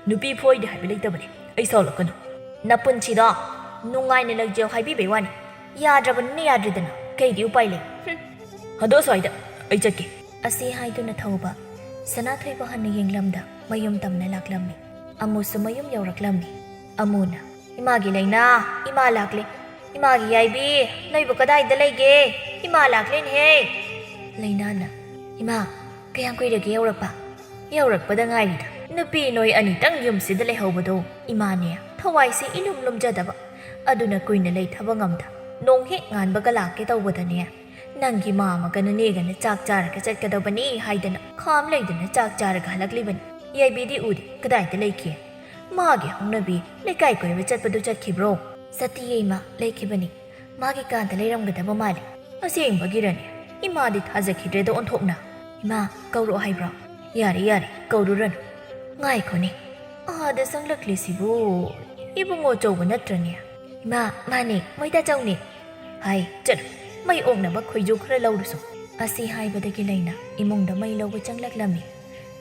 ꯅꯨꯄꯤ ꯐꯣꯏꯗꯦ ꯍꯥꯏꯕ ꯂꯩꯇꯕꯅꯦ, ꯑꯩ ꯁꯥꯎꯂꯛꯀꯅꯨ꯫" "ꯅꯄꯨꯟꯁꯤꯗꯣ ꯅꯨꯡꯉꯥꯏꯅ ꯂꯩꯖꯧ ꯍꯥꯏꯕꯤꯕꯩ ꯋꯥꯅꯤ, ꯌꯥꯗ꯭ꯔꯕꯅꯤꯅ ꯌꯥꯗ꯭ꯔꯦꯗꯅ, ꯀꯩꯗꯤ ꯎꯄꯥꯏ ꯂꯩ? ꯍꯨꯝ꯫ ꯍꯟꯗꯣꯛ ꯑꯁ꯭ꯋꯥꯏꯗ, ꯑꯩ ꯆꯠꯀꯦ꯫" ꯑꯁꯤ ꯍꯥꯏꯗꯨꯅ ꯊꯧꯕ ꯁꯅꯥꯊꯣꯏꯕꯨ ꯍꯟꯅ ꯌꯦꯡꯂꯝꯗ ꯃꯌꯨꯝ ꯇꯝꯅ ꯂꯥꯛꯂꯝꯃꯤ꯫ ꯑꯃꯨꯁꯨ ꯃꯌꯨꯝ ꯌꯧꯔꯛꯂꯝꯃꯤ꯫ ꯑꯃꯨꯅ, "ꯏꯃꯥꯒꯤ ꯂꯩꯅꯥ, ꯏꯃꯥ ꯂꯥꯛꯂꯦ꯫ ꯏꯃꯥꯒꯤ ꯌꯥꯏꯕꯤ, ꯅꯣꯏꯕꯨ ꯀꯗꯥꯏꯗ ꯂꯩꯒꯦ? ꯏꯃꯥ ꯂꯥꯛꯂꯦꯅꯦꯍꯦ꯫" ꯂꯩꯅꯥꯅ, "ꯏꯃꯥ, ꯀꯌꯥꯝ ꯀꯨꯏꯔꯒꯦ ꯌꯧꯔꯛꯄ?" "ꯌꯧꯔꯛꯄꯗ ꯉꯥꯏꯔꯤꯗ꯫ ꯅꯨꯄꯤ ꯅꯣꯏ ꯑꯅꯤꯇꯪ ꯌꯨꯝꯁꯤꯗ ꯂꯩꯍꯧꯕꯗꯣ ꯏꯃꯥꯅꯦ ꯊꯋꯥꯏꯁꯦ ꯏꯂꯨꯝ ꯂꯨꯝꯖꯗꯕ꯫ ꯑꯗꯨꯅ ꯀꯨꯏꯅ ꯂꯩꯊꯕ ꯉꯝꯗ꯫ ꯅꯣꯡ ꯍꯦꯛ ꯉꯥꯟꯕꯒ ꯂꯥꯛꯀꯦ ꯇꯧꯕꯗꯅꯦ, ꯅꯪꯒꯤ ꯃꯥꯃꯒ ꯅꯅꯦꯒꯅ ꯆꯥꯛ ꯆꯥꯔꯒ ꯆꯠꯀꯗꯕꯅꯤ ꯍꯥꯏꯗꯅ ꯈꯥꯝ ꯂꯩꯗꯅ ꯆꯥꯛ ꯆꯥꯔꯒ ꯍꯜꯂꯛꯂꯤꯕꯅꯤ꯫ ꯌꯥꯏꯕꯤꯗꯤ ꯎꯗꯦ, ꯀꯗꯥꯏꯗ ꯂꯩꯈꯤ? ꯃꯥꯒꯤ ꯍꯧꯅꯕꯤ ꯂꯩꯀꯥꯏ ꯀꯣꯏꯕ ꯆꯠꯄꯗꯨ ꯆꯠꯈꯤꯕ꯭ꯔꯣ?" "ꯆꯠꯇꯤꯌꯦ ꯏꯃꯥ, ꯂꯩꯈꯤꯕꯅꯤ꯫ ꯃꯥꯒꯤ ꯀꯥꯗ ꯂꯩꯔꯝꯒꯗꯕ ꯃꯥꯜꯂꯤ꯫" "ꯑꯁꯦꯡꯕꯒꯤꯔꯅꯦ? ꯏꯃꯥꯗꯤ ꯊꯥꯖꯈꯤꯗ꯭ꯔꯦꯗ ꯑꯣꯟꯊꯣꯛꯅ꯫" "ꯏꯃꯥ, ꯀꯧꯔꯛꯑꯣ ꯍꯥꯏꯕ꯭ꯔꯣ?" "ꯌꯥꯔꯦ, ꯌꯥꯔꯦ, ꯀꯧꯔꯨꯔꯅꯨ꯫ ꯉꯥꯏꯈꯣꯅꯦ, ꯑꯥꯗ ꯆꯪꯂꯛꯂꯤꯁꯤꯕꯨ ꯏꯕꯨꯡꯉꯣ ꯆꯧꯕ ꯅꯠꯇ꯭ꯔꯅꯦ?" "ꯏꯃꯥ, ꯃꯥꯅꯦ, ꯃꯣꯏ ꯇꯥꯆꯧꯅꯦ꯫" "ꯍꯥꯏ, ꯆꯠꯂꯨ, ꯃꯩ ꯑꯣꯛꯅꯕ ꯈꯣꯏꯖꯨ ꯈꯔ ꯂꯧꯔꯨꯁꯣ꯫" ꯑꯁꯤ ꯍꯥꯏꯕꯗꯒꯤ ꯂꯩꯅꯥ ꯏꯃꯨꯡꯗ ꯃꯩ ꯂꯧꯕ ꯆꯪꯂꯛꯂꯝꯃꯤ꯫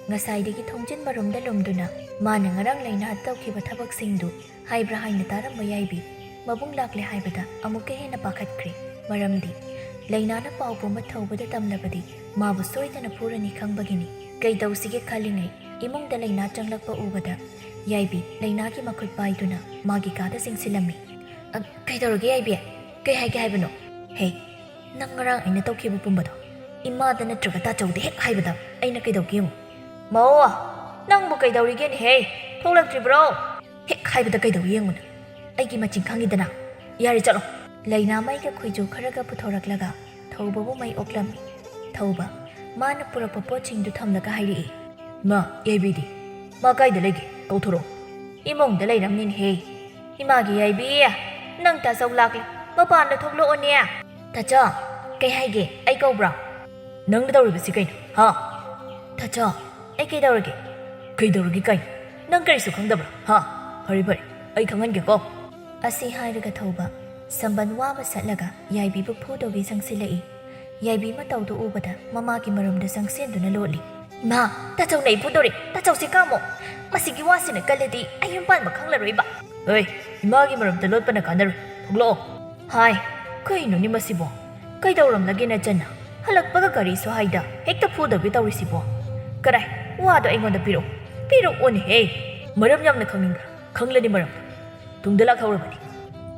ꯉꯁꯥꯏꯗꯒꯤ ꯊꯣꯡꯖꯤꯟ ꯃꯔꯨꯝꯗ ꯂꯨꯝꯗꯨꯅ ꯃꯥꯅ ꯉꯔꯥꯡ ꯂꯩꯅꯥꯗ ꯇꯧꯈꯤꯕ ꯊꯕꯛꯁꯤꯡꯗꯨ ꯍꯥꯏꯕ꯭ꯔꯥ ꯍꯥꯏꯅ ꯇꯥꯔꯝꯕ ꯌꯥꯏꯕꯤ ꯃꯕꯨꯡ ꯂꯥꯛꯂꯦ ꯍꯥꯏꯕꯗ ꯑꯃꯨꯛꯀ ꯍꯦꯟꯅ ꯄꯥꯈꯠꯈ꯭ꯔꯦ꯫ ꯃꯔꯝꯗꯤ ꯂꯩꯅꯥꯅ ꯄꯥꯎ ꯄꯨꯝꯕ ꯊꯧꯕꯗ ꯇꯝꯂꯕꯗꯤ ꯃꯥꯕꯨ ꯁꯣꯏꯗꯅ ꯐꯨꯔꯅꯤ ꯈꯪꯕꯒꯤꯅꯤ꯫ ꯀꯩꯗꯧꯁꯤꯒꯦ ꯈꯜꯂꯤꯉꯩ ꯏꯃꯨꯡꯗ ꯂꯩꯅꯥ ꯆꯪꯂꯛꯄ ꯎꯕꯗ ꯌꯥꯏꯕꯤ ꯂꯩꯅꯥꯒꯤ ꯃꯈꯨꯠ ꯄꯥꯏꯗꯨꯅ ꯃꯥꯒꯤ ꯀꯥꯗ ꯆꯪꯁꯤꯜꯂꯝꯃꯤ꯫ "ꯑ, ꯀꯩꯗꯧꯔꯒꯦ ꯌꯥꯏꯕꯤ? ꯀꯩ ꯍꯥꯏꯒꯦ ꯍꯥꯏꯕꯅꯣ?" "ꯍꯦ, ꯅꯪ ꯉꯔꯥꯡ ꯑꯩꯅ ꯇꯧꯈꯤꯕ ꯄꯨꯝꯕꯗꯣ ꯏꯃꯥꯗ ꯅꯠꯇ꯭ꯔꯒ ꯇꯥꯆꯧꯗ ꯍꯦꯛ ꯍꯥꯏꯕꯗ ꯑꯩꯅ ꯀꯩꯗꯧꯒꯦ ꯌꯦꯡꯉꯨ꯫" "ꯃꯧ, ꯅꯪꯕꯨ ꯀꯩꯗꯧꯔꯤꯒꯦꯅꯦꯍꯦ? ꯊꯣꯛꯂꯛꯇ꯭ꯔꯤꯕ꯭ꯔꯣ?" "ꯍꯦꯛ ꯍꯥꯏꯕꯗ ꯀꯩꯗꯧꯒꯦ ꯌꯦꯡꯉꯨꯅ꯫ ꯑꯩꯒꯤ ꯃꯆꯤꯟ ꯈꯪꯉꯤꯗꯅ꯫ ꯌꯥꯔꯦ, ꯆꯠꯂꯣ꯫" ꯂꯩꯅꯥ ꯃꯩꯒ ꯈꯣꯏꯖꯨ ꯈꯔꯒ ꯄꯨꯊꯣꯔꯛꯂꯒ ꯊꯧꯕꯕꯨ ꯃꯩ ꯑꯣꯛꯂꯝꯃꯤ꯫ ꯊꯧꯕ, ꯃꯥꯅ ꯄꯨꯔꯛꯄ ꯄꯣꯠꯁꯤꯡꯗꯨ ꯊꯝꯂꯒ ꯍꯥꯏꯔꯛꯏ꯫ "ꯃꯥ, ꯌꯥꯏꯕꯤꯗꯤ? ꯃꯥ ꯀꯥꯏꯗ ꯂꯩꯒꯦ? ꯀꯧꯊꯣꯔꯛꯑꯣ꯫" "ꯏꯃꯨꯡꯗ ꯂꯩꯔꯝꯅꯤꯅꯦꯍꯦ꯫ ꯏꯃꯥꯒꯤ ꯌꯥꯏꯕꯤ, ꯅꯪ ꯇꯥꯆꯧ ꯂꯥꯛꯂꯦ, ꯃꯄꯥꯟꯗ ꯊꯣꯛꯂꯛꯑꯣꯅꯦ꯫" "ꯇꯥꯆꯧ, ꯀꯩ ꯍꯥꯏꯒꯦ? ꯑꯩ ꯀꯧꯕ꯭ꯔꯥ?" "ꯅꯪꯅ ꯇꯧꯔꯤꯕꯁꯤ ꯀꯩꯅꯣ, ꯍꯥ?" "ꯇꯥꯆꯧ, ꯑꯩ ꯀꯩꯗꯧꯔꯒꯦ?" "ꯀꯩꯗꯧꯔꯒꯦ ꯀꯥꯏꯅ? ꯅꯪ ꯀꯔꯤꯁꯨ ꯈꯪꯗꯕ꯭ꯔꯥ, ꯍꯥ? ꯐꯔꯦ ꯐꯔꯦ, ꯑꯩ ꯈꯪꯍꯟꯒꯦꯀꯣ꯫" ꯑꯁꯤ ꯍꯥꯏꯔꯒ ꯊꯧꯕ ꯁꯝꯕꯟ ꯋꯥꯕ ꯁꯠꯂꯒ ꯌꯥꯏꯕꯤꯕꯨ ꯐꯨꯗꯧꯒꯤ ꯆꯪꯁꯤꯜꯂꯛꯏ꯫ ꯌꯥꯏꯕꯤ ꯃꯇꯧꯗꯨ ꯎꯕꯗ ꯃꯃꯥꯒꯤ ꯃꯔꯨꯝꯗ ꯆꯪꯁꯤꯟꯗꯨꯅ ꯂꯣꯠꯂꯤ꯫ "ꯏꯃꯥ, ꯇꯥꯆꯧꯅ ꯑꯩ ꯐꯨꯗꯧꯔꯦ꯫ ꯇꯥꯆꯧꯁꯦ ꯀꯥꯝꯃꯣ꯫ ꯃꯁꯤꯒꯤ ꯋꯥꯁꯤꯅ ꯀꯜꯂꯗꯤ ꯑꯩ ꯌꯨꯝ ꯄꯥꯟꯕ ꯈꯪꯂꯔꯣꯏꯕ꯫" "ꯍꯣꯏ, ꯏꯃꯥꯒꯤ ꯃꯔꯨꯝꯗ ꯂꯣꯠꯄꯅ ꯀꯥꯟꯅꯔꯣꯏ꯫ ꯊꯣꯛꯂꯛꯑꯣ꯫" "ꯍꯥꯏ, ꯀꯩꯅꯣꯅꯦ ꯃꯁꯤꯕꯣ? ꯀꯩꯗꯧꯔꯝꯂꯒꯦ ꯅꯆꯟꯅ? ꯍꯜꯂꯛꯄꯒ ꯀꯔꯤꯁꯨ ꯍꯥꯏꯗ ꯍꯦꯛꯇ ꯐꯨꯗꯧꯒꯤ ꯇꯧꯔꯤꯁꯤꯕꯣ? ꯀꯔꯥꯏ, ꯋꯥꯗꯣ ꯑꯩꯉꯣꯟꯗ ꯄꯤꯔꯛꯑꯣ꯫ ꯄꯤꯔꯛꯑꯣꯅꯦꯍꯦ꯫ ꯃꯔꯝ ꯌꯥꯝꯅ ꯈꯪꯅꯤꯡꯕ꯭ꯔꯥ? ꯈꯪꯂꯗꯤ ꯃꯔꯝꯗꯣ꯫ ꯇꯨꯡꯗ ꯂꯥꯛꯍꯧꯔꯕꯅꯤ꯫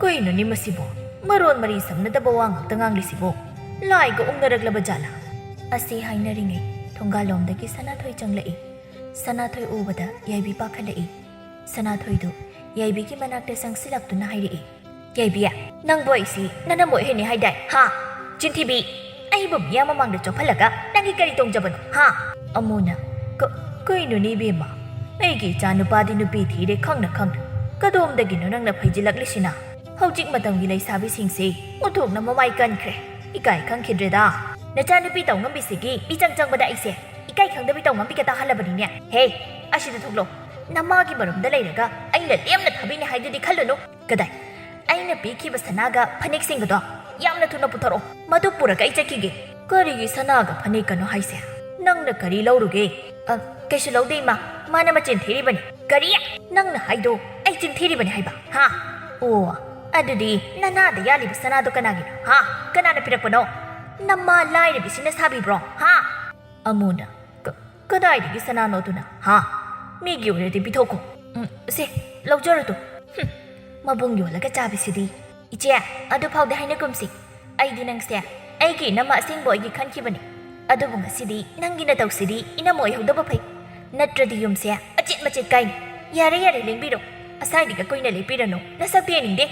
ꯀꯩꯅꯣꯅꯦ ꯃꯁꯤꯕꯣ? ꯃꯔꯣꯟ ꯃꯔꯤ ꯁꯝꯅꯗꯕ ꯋꯥ ꯉꯥꯛꯇ ꯉꯥꯡꯂꯤꯁꯤꯕꯣ? ꯂꯥꯏꯒ ꯑꯣꯛꯅꯔꯛꯂꯕ ꯖꯥꯠꯂꯥ?" ꯑꯁꯤ ꯍꯥꯏꯅꯔꯤꯉꯩ ꯊꯣꯡꯒꯥꯜꯂꯣꯝꯗꯒꯤ ꯁꯅꯥꯊꯣꯏ ꯆꯪꯂꯛꯏ꯫ ꯁꯅꯥꯊꯣꯏ ꯎꯕꯗ ꯌꯥꯏꯕꯤ ꯄꯥꯈꯠꯂꯛꯏ꯫ ꯁꯅꯥꯊꯣꯏꯗꯨ ꯌꯥꯏꯕꯤꯒꯤ ꯃꯅꯥꯛꯇ ꯆꯪꯁꯤꯜꯂꯛꯇꯨꯅ ꯍꯥꯏꯔꯛꯏ꯫ "ꯌꯥꯏꯕꯤ, ꯅꯪꯕꯨ ꯑꯩꯁꯤ ꯅꯅꯝ ꯑꯣꯏꯍꯦꯅꯤ ꯍꯥꯏꯗꯥꯏ, ꯍꯥ? ꯆꯤꯟꯊꯤꯕꯤ! ꯑꯩꯕꯨ ꯃꯤꯌꯥꯝ ꯃꯃꯥꯡꯗ ꯆꯣꯞꯍꯜꯂꯒ ꯅꯪꯒꯤ ꯀꯔꯤ ꯇꯣꯡꯖꯕꯅꯣ, ꯍꯥ?" ꯑꯃꯨꯅ, "ꯀ-, ꯀꯩꯅꯣꯅꯦ ꯏꯕꯦꯝꯃ? ꯑꯩꯒꯤ ꯏꯆꯥ ꯅꯨꯄꯥꯗꯤ ꯅꯨꯄꯤ ꯊꯤꯔꯦ ꯈꯪꯅ ꯈꯪꯅ ꯀꯗꯣꯝꯗꯒꯤꯅꯣ ꯅꯪꯅ ꯐꯩꯖꯤꯜꯂꯛꯂꯤꯁꯤꯅ? ꯍꯧꯖꯤꯛ ꯃꯇꯝꯒꯤ ꯂꯩꯁꯥꯕꯤꯁꯤꯡꯁꯦ ꯑꯣꯟꯊꯣꯛꯅ ꯃꯃꯥꯏ ꯀꯟꯈ꯭ꯔꯦ꯫ ꯏꯀꯥꯏ ꯈꯪꯈꯤꯗ꯭ꯔꯦꯗ꯫ ꯅꯆꯥꯅꯨꯄꯤ ꯇꯧꯉꯝꯕꯤꯁꯤꯒꯤ ꯃꯤꯆꯪ ꯆꯪꯕꯗ ꯑꯩꯁꯦ ꯏꯀꯥꯏ ꯈꯪꯗꯕꯤ ꯇꯧ ꯉꯝꯕꯤꯒ ꯇꯥꯍꯜꯂꯕꯅꯤꯅꯦ꯫ ꯍꯦ, ꯑꯁꯤꯗ ꯊꯣꯛꯂꯣ꯫ ꯅꯃꯥꯒꯤ ꯃꯔꯨꯝꯗ ꯂꯩꯔꯒ ꯑꯩꯅ ꯂꯦꯝꯅ ꯊꯥꯕꯤꯅꯤ ꯍꯥꯏꯗꯨꯗꯤ ꯈꯜꯂꯨꯅꯨ꯫ ꯀꯗꯥꯏ? ꯑꯩꯅ ꯄꯤꯈꯤꯕ ꯁꯅꯥꯒ ꯐꯅꯦꯛꯁꯤꯡꯒꯗꯣ ꯌꯥꯝꯅ ꯊꯨꯅ ꯄꯨꯊꯣꯔꯛꯑꯣ꯫ ꯃꯗꯨ ꯄꯨꯔꯒ ꯑꯩ ꯆꯠꯈꯤꯒꯦ꯫ ꯀꯔꯤꯒꯤ ꯁꯅꯥꯒ ꯐꯅꯦꯛꯀꯅꯣ ꯍꯥꯏꯁꯦ? ꯅꯪꯅ ꯀꯔꯤ ꯂꯧꯔꯨꯒꯦ? ꯑ, ꯀꯩꯁꯨ ꯂꯧꯗꯦ, ꯏꯃꯥ꯫ ꯃꯥꯅ ꯃꯆꯤꯟ ꯊꯤꯔꯤꯕꯅꯤ꯫ ꯀꯔꯤ? ꯅꯪꯅ ꯍꯥꯏꯗꯣ ꯑꯩ ꯆꯤꯟ ꯊꯤꯔꯤꯕꯅꯤ ꯍꯥꯏꯕ? ꯍꯥ? ꯑꯣ, ꯑꯗꯨꯗꯤ ꯅꯅꯥꯗ ꯌꯥꯜꯂꯤꯕ ꯁꯅꯥꯗꯣ ꯀꯅꯥꯒꯤꯅꯣ? ꯍꯥ? ꯀꯅꯥꯅ ꯄꯤꯔꯛꯄꯅꯣ? ꯅꯃꯥ ꯂꯥꯏꯔꯕꯤꯁꯤꯅ ꯁꯥꯕꯤꯕ꯭ꯔꯣ? ꯍꯥ? ꯑꯃꯨꯅ, "ꯀ-, ꯀꯗꯥꯏꯗꯒꯤ ꯁꯅꯥꯅꯣ ꯑꯗꯨꯅ? ꯍꯥ? ꯃꯤꯒꯤ ꯑꯣꯏꯔꯗꯤ ꯄꯤꯊꯣꯛꯈꯣ꯫ ꯎꯝ, ꯁꯦ, ꯂꯧꯖꯔꯣ ꯑꯗꯨ꯫ ꯍꯨꯝ, ꯃꯕꯨꯡ ꯌꯣꯜꯂꯒ ꯆꯥꯕꯤꯁꯤꯗꯤ꯫ ꯏꯆꯦ, ꯑꯗꯨ ꯐꯥꯎꯗꯤ ꯍꯥꯏꯅꯒꯨꯝꯁꯤ꯫ ꯑꯩꯗꯤ ꯅꯪꯁꯦ ꯑꯩꯒꯤ ꯏꯅꯝꯃ ꯑꯁꯦꯡꯕ ꯑꯣꯏꯒꯦ ꯈꯟꯈꯤꯕꯅꯤ꯫ ꯑꯗꯨꯕꯨ ꯉꯁꯤꯗꯤ ꯅꯪꯒꯤ ꯅꯇꯧꯁꯤꯗꯤ ꯏꯅꯝꯃ ꯑꯣꯏꯍꯧꯗꯕ ꯐꯩ꯫ ꯅꯠꯇ꯭ꯔꯗꯤ ꯌꯨꯝꯁꯦ ꯑꯆꯦꯠ ꯃꯆꯦꯠ ꯀꯥꯏꯅꯤ꯫ ꯌꯥꯔꯦ, ꯌꯥꯔꯦ, ꯂꯦꯡꯕꯤꯔꯣ꯫ ꯑꯁꯥꯏꯗꯒ ꯀꯨꯏꯅ ꯂꯦꯞꯄꯤꯔꯅꯨ꯫ ꯅꯁꯛꯇꯤ ꯌꯦꯡꯅꯤꯡꯗꯦ꯫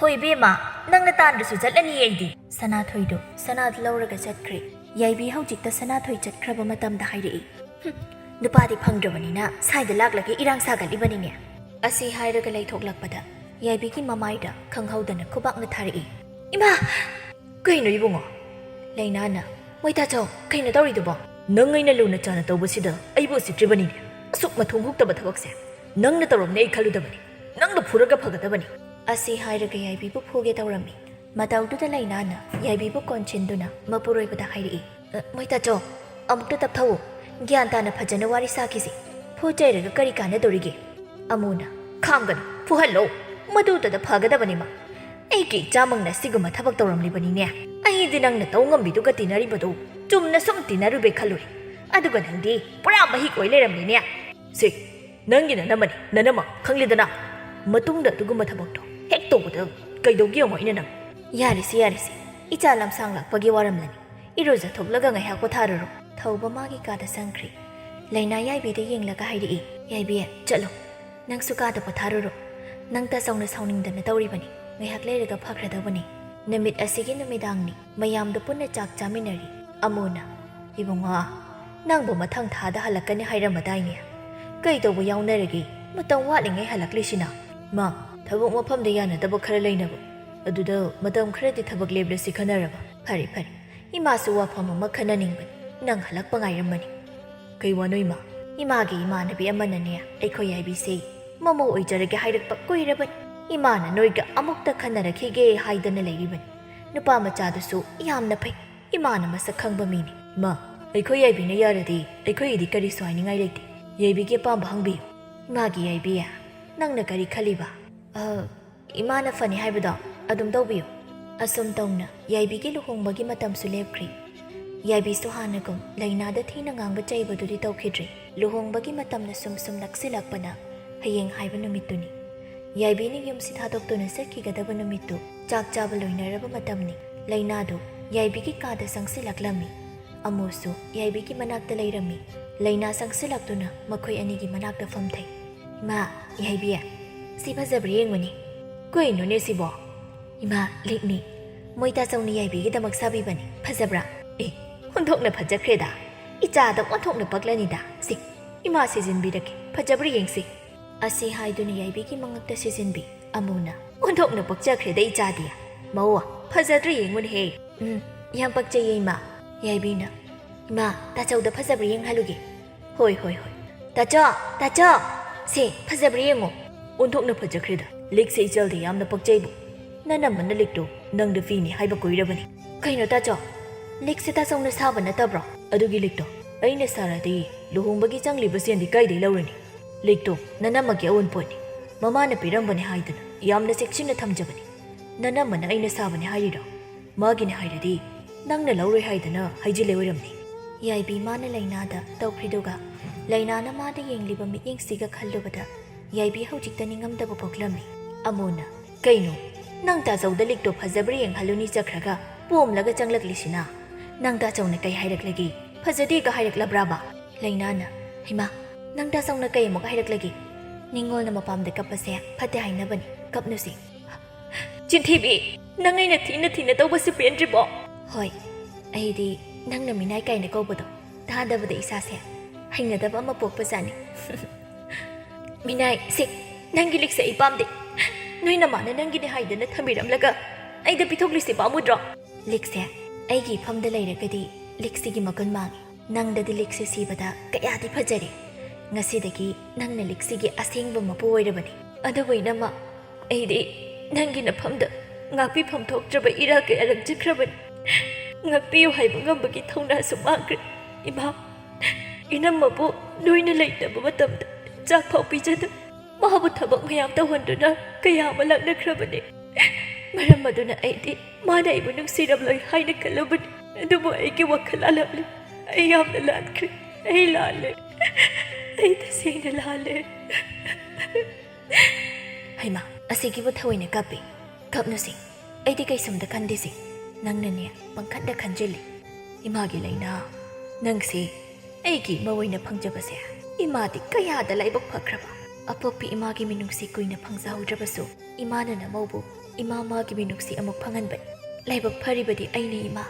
ꯍꯣꯏ, ꯏꯕꯦꯝꯃ, ꯅꯪꯅ ꯇꯥꯟꯗ꯭ꯔꯁꯨ ꯆꯠꯂꯅꯤ ꯑꯩꯗꯤ꯫" ꯁꯅꯥꯊꯣꯏꯗꯣ ꯁꯅꯥꯗꯨ ꯂꯧꯔꯒ ꯆꯠꯈ꯭ꯔꯦ꯫ ꯌꯥꯏꯕꯤ ꯍꯧꯖꯤꯛꯇ ꯁꯅꯥꯊꯣꯏ ꯆꯠꯈ꯭ꯔꯕ ꯃꯇꯝꯗ ꯍꯥꯏꯔꯛꯏ, "ꯍꯨꯝ, ꯅꯨꯄꯥꯗꯤ ꯐꯪꯗ꯭ꯔꯕꯅꯤꯅ ꯁꯥꯏꯗ ꯂꯥꯛꯂꯒ ꯏꯔꯥꯡ ꯁꯥꯒꯠꯂꯤꯕꯅꯤꯅꯦ꯫" ꯑꯁꯤ ꯍꯥꯏꯔꯒ ꯂꯩꯊꯣꯛꯂꯛꯄꯗ ꯌꯥꯏꯕꯤꯒꯤ ꯃꯃꯥꯏꯗ ꯈꯪꯍꯧꯗꯅ ꯈꯨꯕꯥꯛꯅ ꯊꯥꯔꯛꯏ꯫ "ꯏꯃꯥ! ꯀꯩꯅꯣ ꯏꯕꯨꯡꯉꯣ?" ꯂꯩꯅꯥꯅ, "ꯃꯣꯏꯇꯥꯆꯧ, ꯀꯩꯅꯣ ꯇꯧꯔꯤꯗꯨꯕꯣ?" "ꯅꯪ ꯑꯩꯅ ꯂꯨꯅ ꯆꯥꯅ ꯇꯧꯕꯁꯤꯗ ꯑꯩꯕꯨ ꯎꯁꯤꯠꯇ꯭ꯔꯤꯕꯅꯤꯅꯦ꯫ ꯑꯁꯨꯛ ꯃꯊꯣꯡ ꯍꯨꯛꯇꯕ ꯊꯕꯛꯁꯦ ꯅꯪꯅ ꯇꯧꯔꯝꯅꯤ ꯑꯩ ꯈꯜꯂꯨꯗꯕꯅꯤ꯫ ꯅꯪꯅ ꯐꯨꯔꯒ ꯐꯒꯗꯕꯅꯤ꯫" ꯑꯁꯤ ꯍꯥꯏꯔꯒ ꯌꯥꯏꯕꯤꯕꯨ ꯐꯨꯒꯦ ꯇꯧꯔꯝꯃꯤ꯫ ꯃꯇꯧꯗꯨꯗ ꯂꯩꯅꯥꯅ ꯌꯥꯏꯕꯤꯕꯨ ꯀꯣꯟꯁꯤꯟꯗꯨꯅ ꯃꯄꯨꯔꯣꯏꯕꯗ ꯍꯥꯏꯔꯛꯏ, "ꯑ, ꯃꯣꯏꯇꯥꯆꯧ, ꯑꯃꯨꯛꯇ ꯇꯞꯊꯧꯑꯣ꯫ ꯒ꯭ꯌꯥꯟ ꯇꯥꯅ ꯐꯖꯅ ꯋꯥꯔꯤ ꯁꯥꯈꯤꯁꯤ꯫ ꯐꯨ ꯆꯩꯔꯒ ꯀꯔꯤ ꯀꯥꯟꯅꯗꯣꯔꯤꯒꯦ?" ꯑꯃꯨꯅ, "ꯈꯥꯝꯒꯅꯨ, ꯐꯨꯍꯜꯂꯣ꯫ ꯃꯗꯨꯇꯗ ꯐꯒꯗꯕꯅꯤꯃ꯫ ꯑꯩꯒꯤ ꯏꯆꯥꯃꯛꯅ ꯁꯤꯒꯨꯝꯕ ꯊꯕꯛ ꯇꯧꯔꯝꯂꯤꯕꯅꯤꯅꯦ꯫ ꯑꯩꯗꯤ ꯅꯪꯅ ꯇꯧ ꯉꯝꯕꯤꯗꯨꯒ ꯇꯤꯟꯅꯔꯤꯕꯗꯨ ꯆꯨꯝꯅ ꯁꯨꯝ ꯇꯤꯟꯅꯔꯨꯕꯩ ꯈꯜꯂꯨꯔꯦ꯫ ꯑꯗꯨꯒ ꯅꯪꯗꯤ ꯄꯨꯔꯥ ꯃꯍꯤꯛ ꯑꯣꯏ ꯂꯩꯔꯝꯂꯤꯅꯦ꯫ ꯁꯤ, ꯅꯪꯒꯤ ꯅꯅꯝꯃꯅꯤ, ꯅꯅꯝꯃ, ꯈꯪꯂꯦꯗꯅ? ꯃꯇꯨꯡꯗ ꯑꯗꯨꯒꯨꯝꯕ ꯊꯕꯛꯇꯣ ꯍꯦꯛ ꯇꯧꯕꯗ ꯀꯩꯗꯧꯒꯦ ꯌꯦꯡꯉꯣ ꯑꯩꯅ ꯅꯪ꯫" "ꯌꯥꯔꯦꯁꯦ, ꯌꯥꯔꯦꯁꯦ꯫ ꯏꯆꯥ ꯂꯝꯁꯥꯡ ꯂꯥꯛꯄꯒꯤ ꯋꯥꯔꯝꯂꯅꯤ꯫ ꯏꯔꯨꯖꯊꯣꯛꯂꯒ ꯉꯥꯏꯍꯥꯛ ꯄꯣꯊꯥꯔꯨꯔꯣ꯫" ꯊꯧꯕ ꯃꯥꯒꯤ ꯀꯥꯗ ꯆꯪꯈ꯭ꯔꯦ꯫ ꯂꯩꯅꯥ ꯌꯥꯏꯕꯤꯗ ꯌꯦꯡꯂꯒ ꯍꯥꯏꯔꯛꯏ, "ꯌꯥꯏꯕꯤ, ꯆꯠꯂꯣ꯫ ꯅꯪꯁꯨ ꯀꯥꯗ ꯄꯣꯊꯥꯔꯨꯔꯣ꯫ ꯅꯪ ꯇꯥꯆꯧꯅ ꯁꯥꯎꯅꯤꯡꯗꯅ ꯇꯧꯔꯤꯕꯅꯤ꯫ ꯉꯥꯏꯍꯥꯛ ꯂꯩꯔꯒ ꯐꯈ꯭ꯔꯗꯧꯕꯅꯤ꯫" ꯅꯨꯃꯤꯠ ꯑꯁꯤꯒꯤ ꯅꯨꯃꯤꯗꯥꯡꯅꯤ꯫ ꯃꯌꯥꯝꯗꯣ ꯄꯨꯟꯅ ꯆꯥꯛ ꯆꯥꯃꯤꯟꯅꯔꯤ꯫ ꯑꯃꯨꯅ, "ꯏꯕꯨꯡꯉꯣ, ꯅꯪꯕꯨ ꯃꯊꯪ ꯊꯥꯗ ꯍꯜꯂꯛꯀꯅꯤ ꯍꯥꯏꯔꯝꯃꯗꯥꯏꯅꯦ? ꯀꯩ ꯇꯧꯕ ꯌꯥꯎꯅꯔꯒꯦ? ꯃꯇꯝ ꯋꯥꯠꯂꯤꯉꯩ ꯍꯜꯂꯛꯂꯤꯁꯤꯅ?" "ꯃꯥ, ꯊꯕꯛ ꯃꯐꯝꯗ ꯌꯥꯅꯗꯕ ꯈꯔ ꯂꯩꯅꯕ꯫ ꯑꯗꯨꯗ ꯃꯇꯝ ꯈꯔꯗꯤ ꯊꯕꯛ ꯂꯦꯞꯂꯁꯤ ꯈꯟꯅꯔꯕ꯫" "ꯐꯔꯦ, ꯐꯔꯦ꯫ ꯏꯃꯥꯁꯨ ꯋꯥꯐꯝ ꯑꯃ ꯈꯟꯅꯅꯤꯡꯕꯅꯤ꯫ ꯅꯪ ꯍꯜꯂꯛꯄ ꯉꯥꯏꯔꯝꯕꯅꯤ꯫" "ꯀꯩ ꯋꯥꯅꯣ ꯏꯃꯥ?" "ꯏꯃꯥꯒꯤ ꯏꯃꯥꯟꯅꯕꯤ ꯑꯃꯅꯅꯦ ꯑꯩꯈꯣꯏ ꯌꯥꯏꯕꯤꯁꯦ ꯃꯃꯧ ꯑꯣꯏꯖꯔꯒꯦ ꯍꯥꯏꯔꯛꯄ ꯀꯨꯏꯔꯕꯅꯤ꯫ ꯏꯃꯥꯅ ꯅꯣꯏꯒ ꯑꯃꯨꯛꯇ ꯈꯟꯅꯔꯛꯈꯤꯒꯦ ꯍꯥꯏꯗꯅ ꯂꯩꯔꯤꯕꯅꯤ꯫ ꯅꯨꯄꯥ ꯃꯆꯥꯗꯨꯁꯨ ꯌꯥꯝꯅ ꯐꯩ꯫ ꯏꯃꯥꯅ ꯃꯁꯛ ꯈꯪꯕ ꯃꯤꯅꯤ꯫" "ꯏꯃꯥ, ꯑꯩꯈꯣꯏ ꯌꯥꯏꯕꯤꯅ ꯌꯥꯔꯗꯤ ꯑꯩꯈꯣꯏꯒꯤꯗꯤ ꯀꯔꯤꯁꯨ ꯍꯥꯏꯅꯤꯡꯉꯥꯏ ꯂꯩꯇꯦ꯫ ꯌꯥꯏꯕꯤꯒꯤ ꯑꯄꯥꯝꯕ ꯍꯪꯕꯤꯌꯨ꯫" "ꯏꯃꯥꯒꯤ ꯌꯥꯏꯕꯤ, ꯅꯪꯅ ꯀꯔꯤ ꯈꯜꯂꯤꯕ?" "ꯑ, ꯏꯃꯥꯅ ꯐꯅꯤ ꯍꯥꯏꯕꯗꯣ ꯑꯗꯨꯝ ꯇꯧꯕꯤꯌꯨ꯫" ꯑꯁꯨꯝ ꯇꯧꯅ ꯌꯥꯏꯕꯤꯒꯤ ꯂꯨꯍꯣꯡꯕꯒꯤ ꯃꯇꯝꯁꯨ ꯂꯦꯞꯈ꯭ꯔꯦ꯫ ꯌꯥꯏꯕꯤꯁꯨ ꯍꯥꯟꯅꯒꯨꯝ ꯂꯩꯅꯥꯗ ꯊꯤꯅ ꯉꯥꯡꯕ ꯆꯩꯕꯗꯨꯗꯤ ꯇꯧꯈꯤꯗ꯭ꯔꯦ꯫ ꯂꯨꯍꯣꯡꯕꯒꯤ ꯃꯇꯝꯅ ꯁꯨꯝ ꯁꯨꯝ ꯅꯛꯁꯤꯜꯂꯛꯄꯅ ꯍꯌꯦꯡ ꯍꯥꯏꯕ ꯅꯨꯃꯤꯠꯇꯨꯅꯤ꯫ ꯌꯥꯏꯕꯤꯅ ꯌꯨꯝꯁꯤ ꯊꯥꯗꯣꯛꯇꯨꯅ ꯆꯠꯈꯤꯒꯗꯕ ꯅꯨꯃꯤꯠꯇꯨ ꯆꯥꯛ ꯆꯥꯕ ꯂꯣꯏꯅꯔꯕ ꯃꯇꯝꯅꯤ꯫ ꯂꯩꯅꯥꯗꯨ ꯌꯥꯏꯕꯤꯒꯤ ꯀꯥꯗ ꯆꯪꯁꯤꯜꯂꯛꯂꯝꯃꯤ꯫ ꯑꯃꯨꯁꯨ ꯌꯥꯏꯕꯤꯒꯤ ꯃꯅꯥꯛꯇ ꯂꯩꯔꯝꯃꯤ꯫ ꯂꯩꯅꯥ ꯆꯪꯁꯤꯜꯂꯛꯇꯨꯅ ꯃꯈꯣꯏ ꯑꯅꯤꯒꯤ ꯃꯅꯥꯛꯇ ꯐꯝꯊꯩ꯫ "ꯏꯃꯥ, ꯌꯥꯏꯕꯤ, ꯁꯤ ꯐꯖꯕ꯭ꯔꯥ ꯌꯦꯡꯉꯨꯅꯦ꯫" "ꯀꯩꯅꯣꯅꯦ ꯁꯤꯕꯣ?" "ꯏꯃꯥ, ꯂꯤꯛꯅꯤ꯫ ꯃꯣꯏ ꯇꯥꯆꯧꯅ ꯌꯥꯏꯕꯤꯒꯤꯗꯃꯛ ꯁꯥꯕꯤꯕꯅꯤ꯫ ꯐꯖꯕ꯭ꯔꯥ?" "ꯑꯦ, ꯑꯣꯟꯊꯣꯛꯅ ꯐꯖꯈ꯭ꯔꯦꯗ꯫ ꯏꯆꯥꯗ ꯑꯣꯟꯊꯣꯛꯅ ꯄꯛꯂꯅꯤꯗ꯫ ꯁꯤ, ꯏꯃꯥ ꯁꯤꯖꯤꯟꯕꯤꯔꯒꯦ꯫ ꯐꯖꯕ꯭ꯔꯥ ꯌꯦꯡꯁꯤ꯫" ꯑꯁꯤ ꯍꯥꯏꯗꯨꯅ ꯌꯥꯏꯕꯤꯒꯤ ꯃꯉꯛꯇ ꯁꯤꯖꯤꯟꯕꯤ꯫ ꯑꯃꯨꯅ, "ꯑꯣꯟꯊꯣꯛꯅ ꯄꯛꯆꯈ꯭ꯔꯦꯗ ꯏꯆꯥꯗꯤ꯫ ꯃꯧ, ꯐꯖꯗ꯭ꯔꯥ ꯌꯦꯡꯉꯨꯅꯦꯍꯦ꯫" "ꯎꯝ, ꯌꯥꯝ ꯄꯛꯆꯩꯌꯦ ꯏꯃꯥ꯫" ꯌꯥꯏꯕꯤꯅ, "ꯏꯃꯥ, ꯇꯥꯆꯧꯗ ꯐꯖꯕ꯭ꯔꯥ ꯌꯦꯡꯍꯜꯂꯨꯒꯦ꯫" "ꯍꯣꯏ, ꯍꯣꯏ, ꯍꯣꯏ꯫ ꯇꯥꯆꯧ, ꯇꯥꯆꯧ, ꯁꯦ, ꯐꯖꯕ꯭ꯔꯥ ꯌꯦꯡꯉꯣ꯫" "ꯑꯣꯟꯊꯣꯛꯅ ꯐꯖꯈ꯭ꯔꯦꯗ꯫ ꯂꯤꯛꯁꯦ ꯏꯆꯜꯗ ꯌꯥꯝꯅ ꯄꯛꯆꯩꯕꯨ꯫ ꯅꯅꯝꯃꯅ ꯂꯤꯛꯇꯣ ꯅꯪꯗ ꯄꯤꯅꯤ ꯍꯥꯏꯕ ꯀꯨꯏꯔꯕꯅꯤ꯫" "ꯀꯩꯅꯣ ꯇꯥꯆꯧ, ꯂꯤꯛꯁꯦ ꯇꯥꯆꯧꯅ ꯁꯥꯕ ꯅꯠꯇꯕ꯭ꯔꯣ?" "ꯑꯗꯨꯒꯤ ꯂꯤꯛꯇꯣ ꯑꯩꯅ ꯁꯥꯔꯗꯤ ꯂꯨꯍꯣꯡꯕꯒꯤ ꯆꯪꯂꯤꯕ ꯁꯦꯟꯗꯤ ꯀꯥꯏꯗꯩ ꯂꯧꯔꯨꯅꯤ? ꯂꯤꯛꯇꯣ ꯅꯅꯝꯃꯒꯤ ꯑꯑꯣꯟꯄꯣꯠꯅꯤ꯫ ꯃꯃꯥꯅ ꯄꯤꯔꯝꯕꯅꯤ ꯍꯥꯏꯗꯨꯅ ꯌꯥꯝꯅ ꯆꯦꯛꯁꯤꯟꯅ ꯊꯝꯖꯕꯅꯤ꯫ ꯅꯅꯝꯃꯅ ꯑꯩꯅ ꯁꯥꯕꯅꯤ ꯍꯥꯏꯔꯤꯔꯣ? ꯃꯥꯒꯤꯅꯤ ꯍꯥꯏꯔꯗꯤ ꯅꯪꯅ ꯂꯧꯔꯣꯏ ꯍꯥꯏꯗꯅ ꯍꯥꯏꯖꯤꯜꯂꯦ ꯑꯣꯏꯔꯝꯅꯤ꯫" ꯌꯥꯏꯕꯤ ꯃꯥꯅ ꯂꯩꯅꯥꯗ ꯇꯧꯈ꯭ꯔꯤꯗꯨꯒ ꯂꯩꯅꯥꯅ ꯃꯥꯗ ꯌꯦꯡꯂꯤꯕ ꯃꯤꯠꯌꯦꯡꯁꯤꯒ ꯈꯜꯂꯨꯕꯗ ꯌꯥꯏꯕꯤ ꯍꯧꯖꯤꯛꯇ ꯅꯤꯡꯉꯝꯗꯕ ꯄꯣꯛꯂꯝꯃꯤ꯫ ꯑꯃꯨꯅ, "ꯀꯩꯅꯣ? ꯅꯪ ꯇꯥꯆꯧꯗ ꯂꯤꯛꯇꯣ ꯐꯖꯕ꯭ꯔꯥ ꯌꯦꯡꯍꯜꯂꯨꯅꯤ ꯆꯠꯈ꯭ꯔꯒ ꯄꯣꯝꯂꯒ ꯆꯪꯂꯛꯂꯤꯁꯤꯅ? ꯅꯪ ꯇꯥꯆꯧꯅ ꯀꯩ ꯍꯥꯏꯔꯛꯂꯒꯦ? ꯐꯖꯗꯦꯒ ꯍꯥꯏꯔꯛꯂꯕ꯭ꯔꯥꯕ?" ꯂꯩꯅꯥꯅ, "ꯍꯩꯃꯥ, ꯅꯪ ꯇꯥꯆꯧꯅ ꯀꯩ ꯑꯃꯨꯛ ꯍꯥꯏꯔꯛꯂꯒꯦ? ꯅꯤꯡꯉꯣꯜꯅ ꯃꯄꯥꯝꯗ ꯀꯞꯄꯁꯦ ꯐꯠꯇꯦ ꯍꯥꯏꯅꯕꯅꯤ, ꯀꯞꯅꯨꯁꯦ꯫" "ꯆꯤꯟꯊꯤꯕꯤ! ꯅꯪ ꯑꯩꯅ ꯊꯤꯅ ꯊꯤꯅ ꯇꯧꯕꯁꯤ ꯄꯦꯟꯗ꯭ꯔꯤꯕꯣ?" "ꯍꯣꯏ, ꯑꯩꯗꯤ ꯅꯪꯅ ꯃꯤꯅꯥꯏ ꯀꯥꯏꯅ ꯀꯧꯕꯗꯣ ꯇꯥꯗꯕꯗ ꯏꯁꯥꯁꯦ ꯍꯩꯅꯗꯕ ꯑꯃ ꯄꯣꯛꯄꯖꯥꯠꯅꯤ꯫" "ꯃꯤꯅꯥꯏ, ꯁꯤ, ꯅꯪꯒꯤ ꯂꯤꯛꯁꯦ ꯑꯩ ꯄꯥꯝꯗꯦ꯫ ꯅꯣꯏ ꯅꯃꯥꯅ ꯅꯪꯒꯤꯅꯦ ꯍꯥꯏꯗꯅ ꯊꯝꯕꯤꯔꯝꯂꯒ ꯑꯩꯗ ꯄꯤꯊꯣꯛꯂꯤꯁꯤ ꯄꯥꯝꯃꯨꯗ꯭ꯔꯣ?" "ꯂꯤꯛꯁꯦ ꯑꯩꯒꯤ ꯏꯐꯝꯗ ꯂꯩꯔꯒꯗꯤ ꯂꯤꯛꯁꯤꯒꯤ ꯃꯒꯨꯟ ꯃꯥꯡꯉꯤ꯫ ꯅꯪꯗꯗꯤ ꯂꯤꯛꯁꯦ ꯁꯤꯕꯗ ꯀꯌꯥꯗꯤ ꯐꯖꯔꯦ꯫ ꯉꯁꯤꯗꯒꯤ ꯅꯪꯅ ꯂꯤꯛꯁꯤꯒꯤ ꯑꯁꯦꯡꯕ ꯃꯄꯨ ꯑꯣꯏꯔꯕꯅꯤ꯫ ꯑꯗꯨꯕꯨ ꯏꯅꯝꯃ, ꯑꯩꯗꯤ ꯅꯪꯒꯤ ꯅꯐꯝꯗ ꯉꯥꯛꯄꯤꯐꯝ ꯊꯣꯛꯇ꯭ꯔꯕ ꯏꯔꯥ ꯀꯌꯥ ꯂꯪꯖꯈ꯭ꯔꯕꯅꯤ꯫ ꯉꯥꯛꯄꯤꯌꯨ ꯍꯥꯏꯕ ꯉꯝꯕꯒꯤ ꯊꯧꯅꯥꯁꯨ ꯃꯥꯡꯈ꯭ꯔꯦ꯫ ꯏꯃꯥ, ꯏꯅꯝꯃꯕꯨ ꯅꯣꯏꯅ ꯂꯩꯇꯕ ꯃꯇꯝꯗ ꯆꯥꯛ ꯐꯥꯎ ꯄꯤꯖꯗꯨ, ꯃꯥꯕꯨ ꯊꯕꯛ ꯃꯌꯥꯝ ꯇꯧꯍꯟꯗꯨꯅ ꯀꯌꯥ ꯑꯃ ꯂꯥꯛꯅꯈ꯭ꯔꯕꯅꯤ꯫ ꯃꯔꯝ ꯑꯗꯨꯅ ꯑꯩꯗꯤ ꯃꯥꯅ ꯑꯩꯕꯨ ꯅꯨꯡꯁꯤꯔꯝꯂꯣꯏ ꯍꯥꯏꯅ ꯈꯜꯂꯨꯕꯅꯤ꯫ ꯑꯗꯨꯕꯨ ꯑꯩꯒꯤ ꯋꯥꯈꯜ ꯂꯥꯜꯂꯝꯂꯦ꯫ ꯑꯩ ꯌꯥꯝꯅ ꯂꯥꯟꯈ꯭ꯔꯦ꯫ ꯑꯩ ꯂꯥꯜꯂꯦ꯫ ꯑꯩ ꯇꯁꯦꯡꯅ ꯂꯥꯜꯂꯦ꯫ ꯍꯩꯃꯥ, ꯑꯁꯤꯒꯤꯕꯨ ꯊꯑꯣꯏꯅ ꯀꯞꯄꯤ? ꯀꯞꯅꯨꯁꯤ꯫ ꯑꯩꯗꯤ ꯀꯩꯁꯨꯝꯇ ꯈꯟꯗꯦꯁꯤ꯫ ꯅꯪꯅꯅꯦ ꯄꯪꯈꯟꯗ ꯈꯟꯖꯤꯜꯂꯤ꯫ ꯏꯃꯥꯒꯤ ꯂꯩꯅꯥ, ꯅꯪꯁꯤ ꯑꯩꯒꯤ ꯏꯃꯥ ꯑꯣꯏꯅ ꯐꯪꯖꯕꯁꯦ ꯏꯃꯥꯗꯤ ꯀꯌꯥꯗ ꯂꯥꯏꯕꯛ ꯐꯈ꯭ꯔꯕ꯫ ꯑꯄꯣꯛꯄꯤ ꯏꯃꯥꯒꯤ ꯃꯤꯅꯨꯡꯁꯤ ꯀꯨꯏꯅ ꯐꯪꯖꯍꯧꯗ꯭ꯔꯕꯁꯨ ꯏꯃꯥꯅ ꯅꯃꯧꯕꯨ ꯏꯃꯥ ꯃꯥꯒꯤ ꯃꯤꯅꯨꯡꯁꯤ ꯑꯃꯨꯛ ꯐꯪꯍꯟꯕꯅꯤ꯫ ꯂꯥꯏꯕꯛ ꯐꯔꯤꯕꯗꯤ ꯑꯩꯅ ꯏꯃꯥ꯫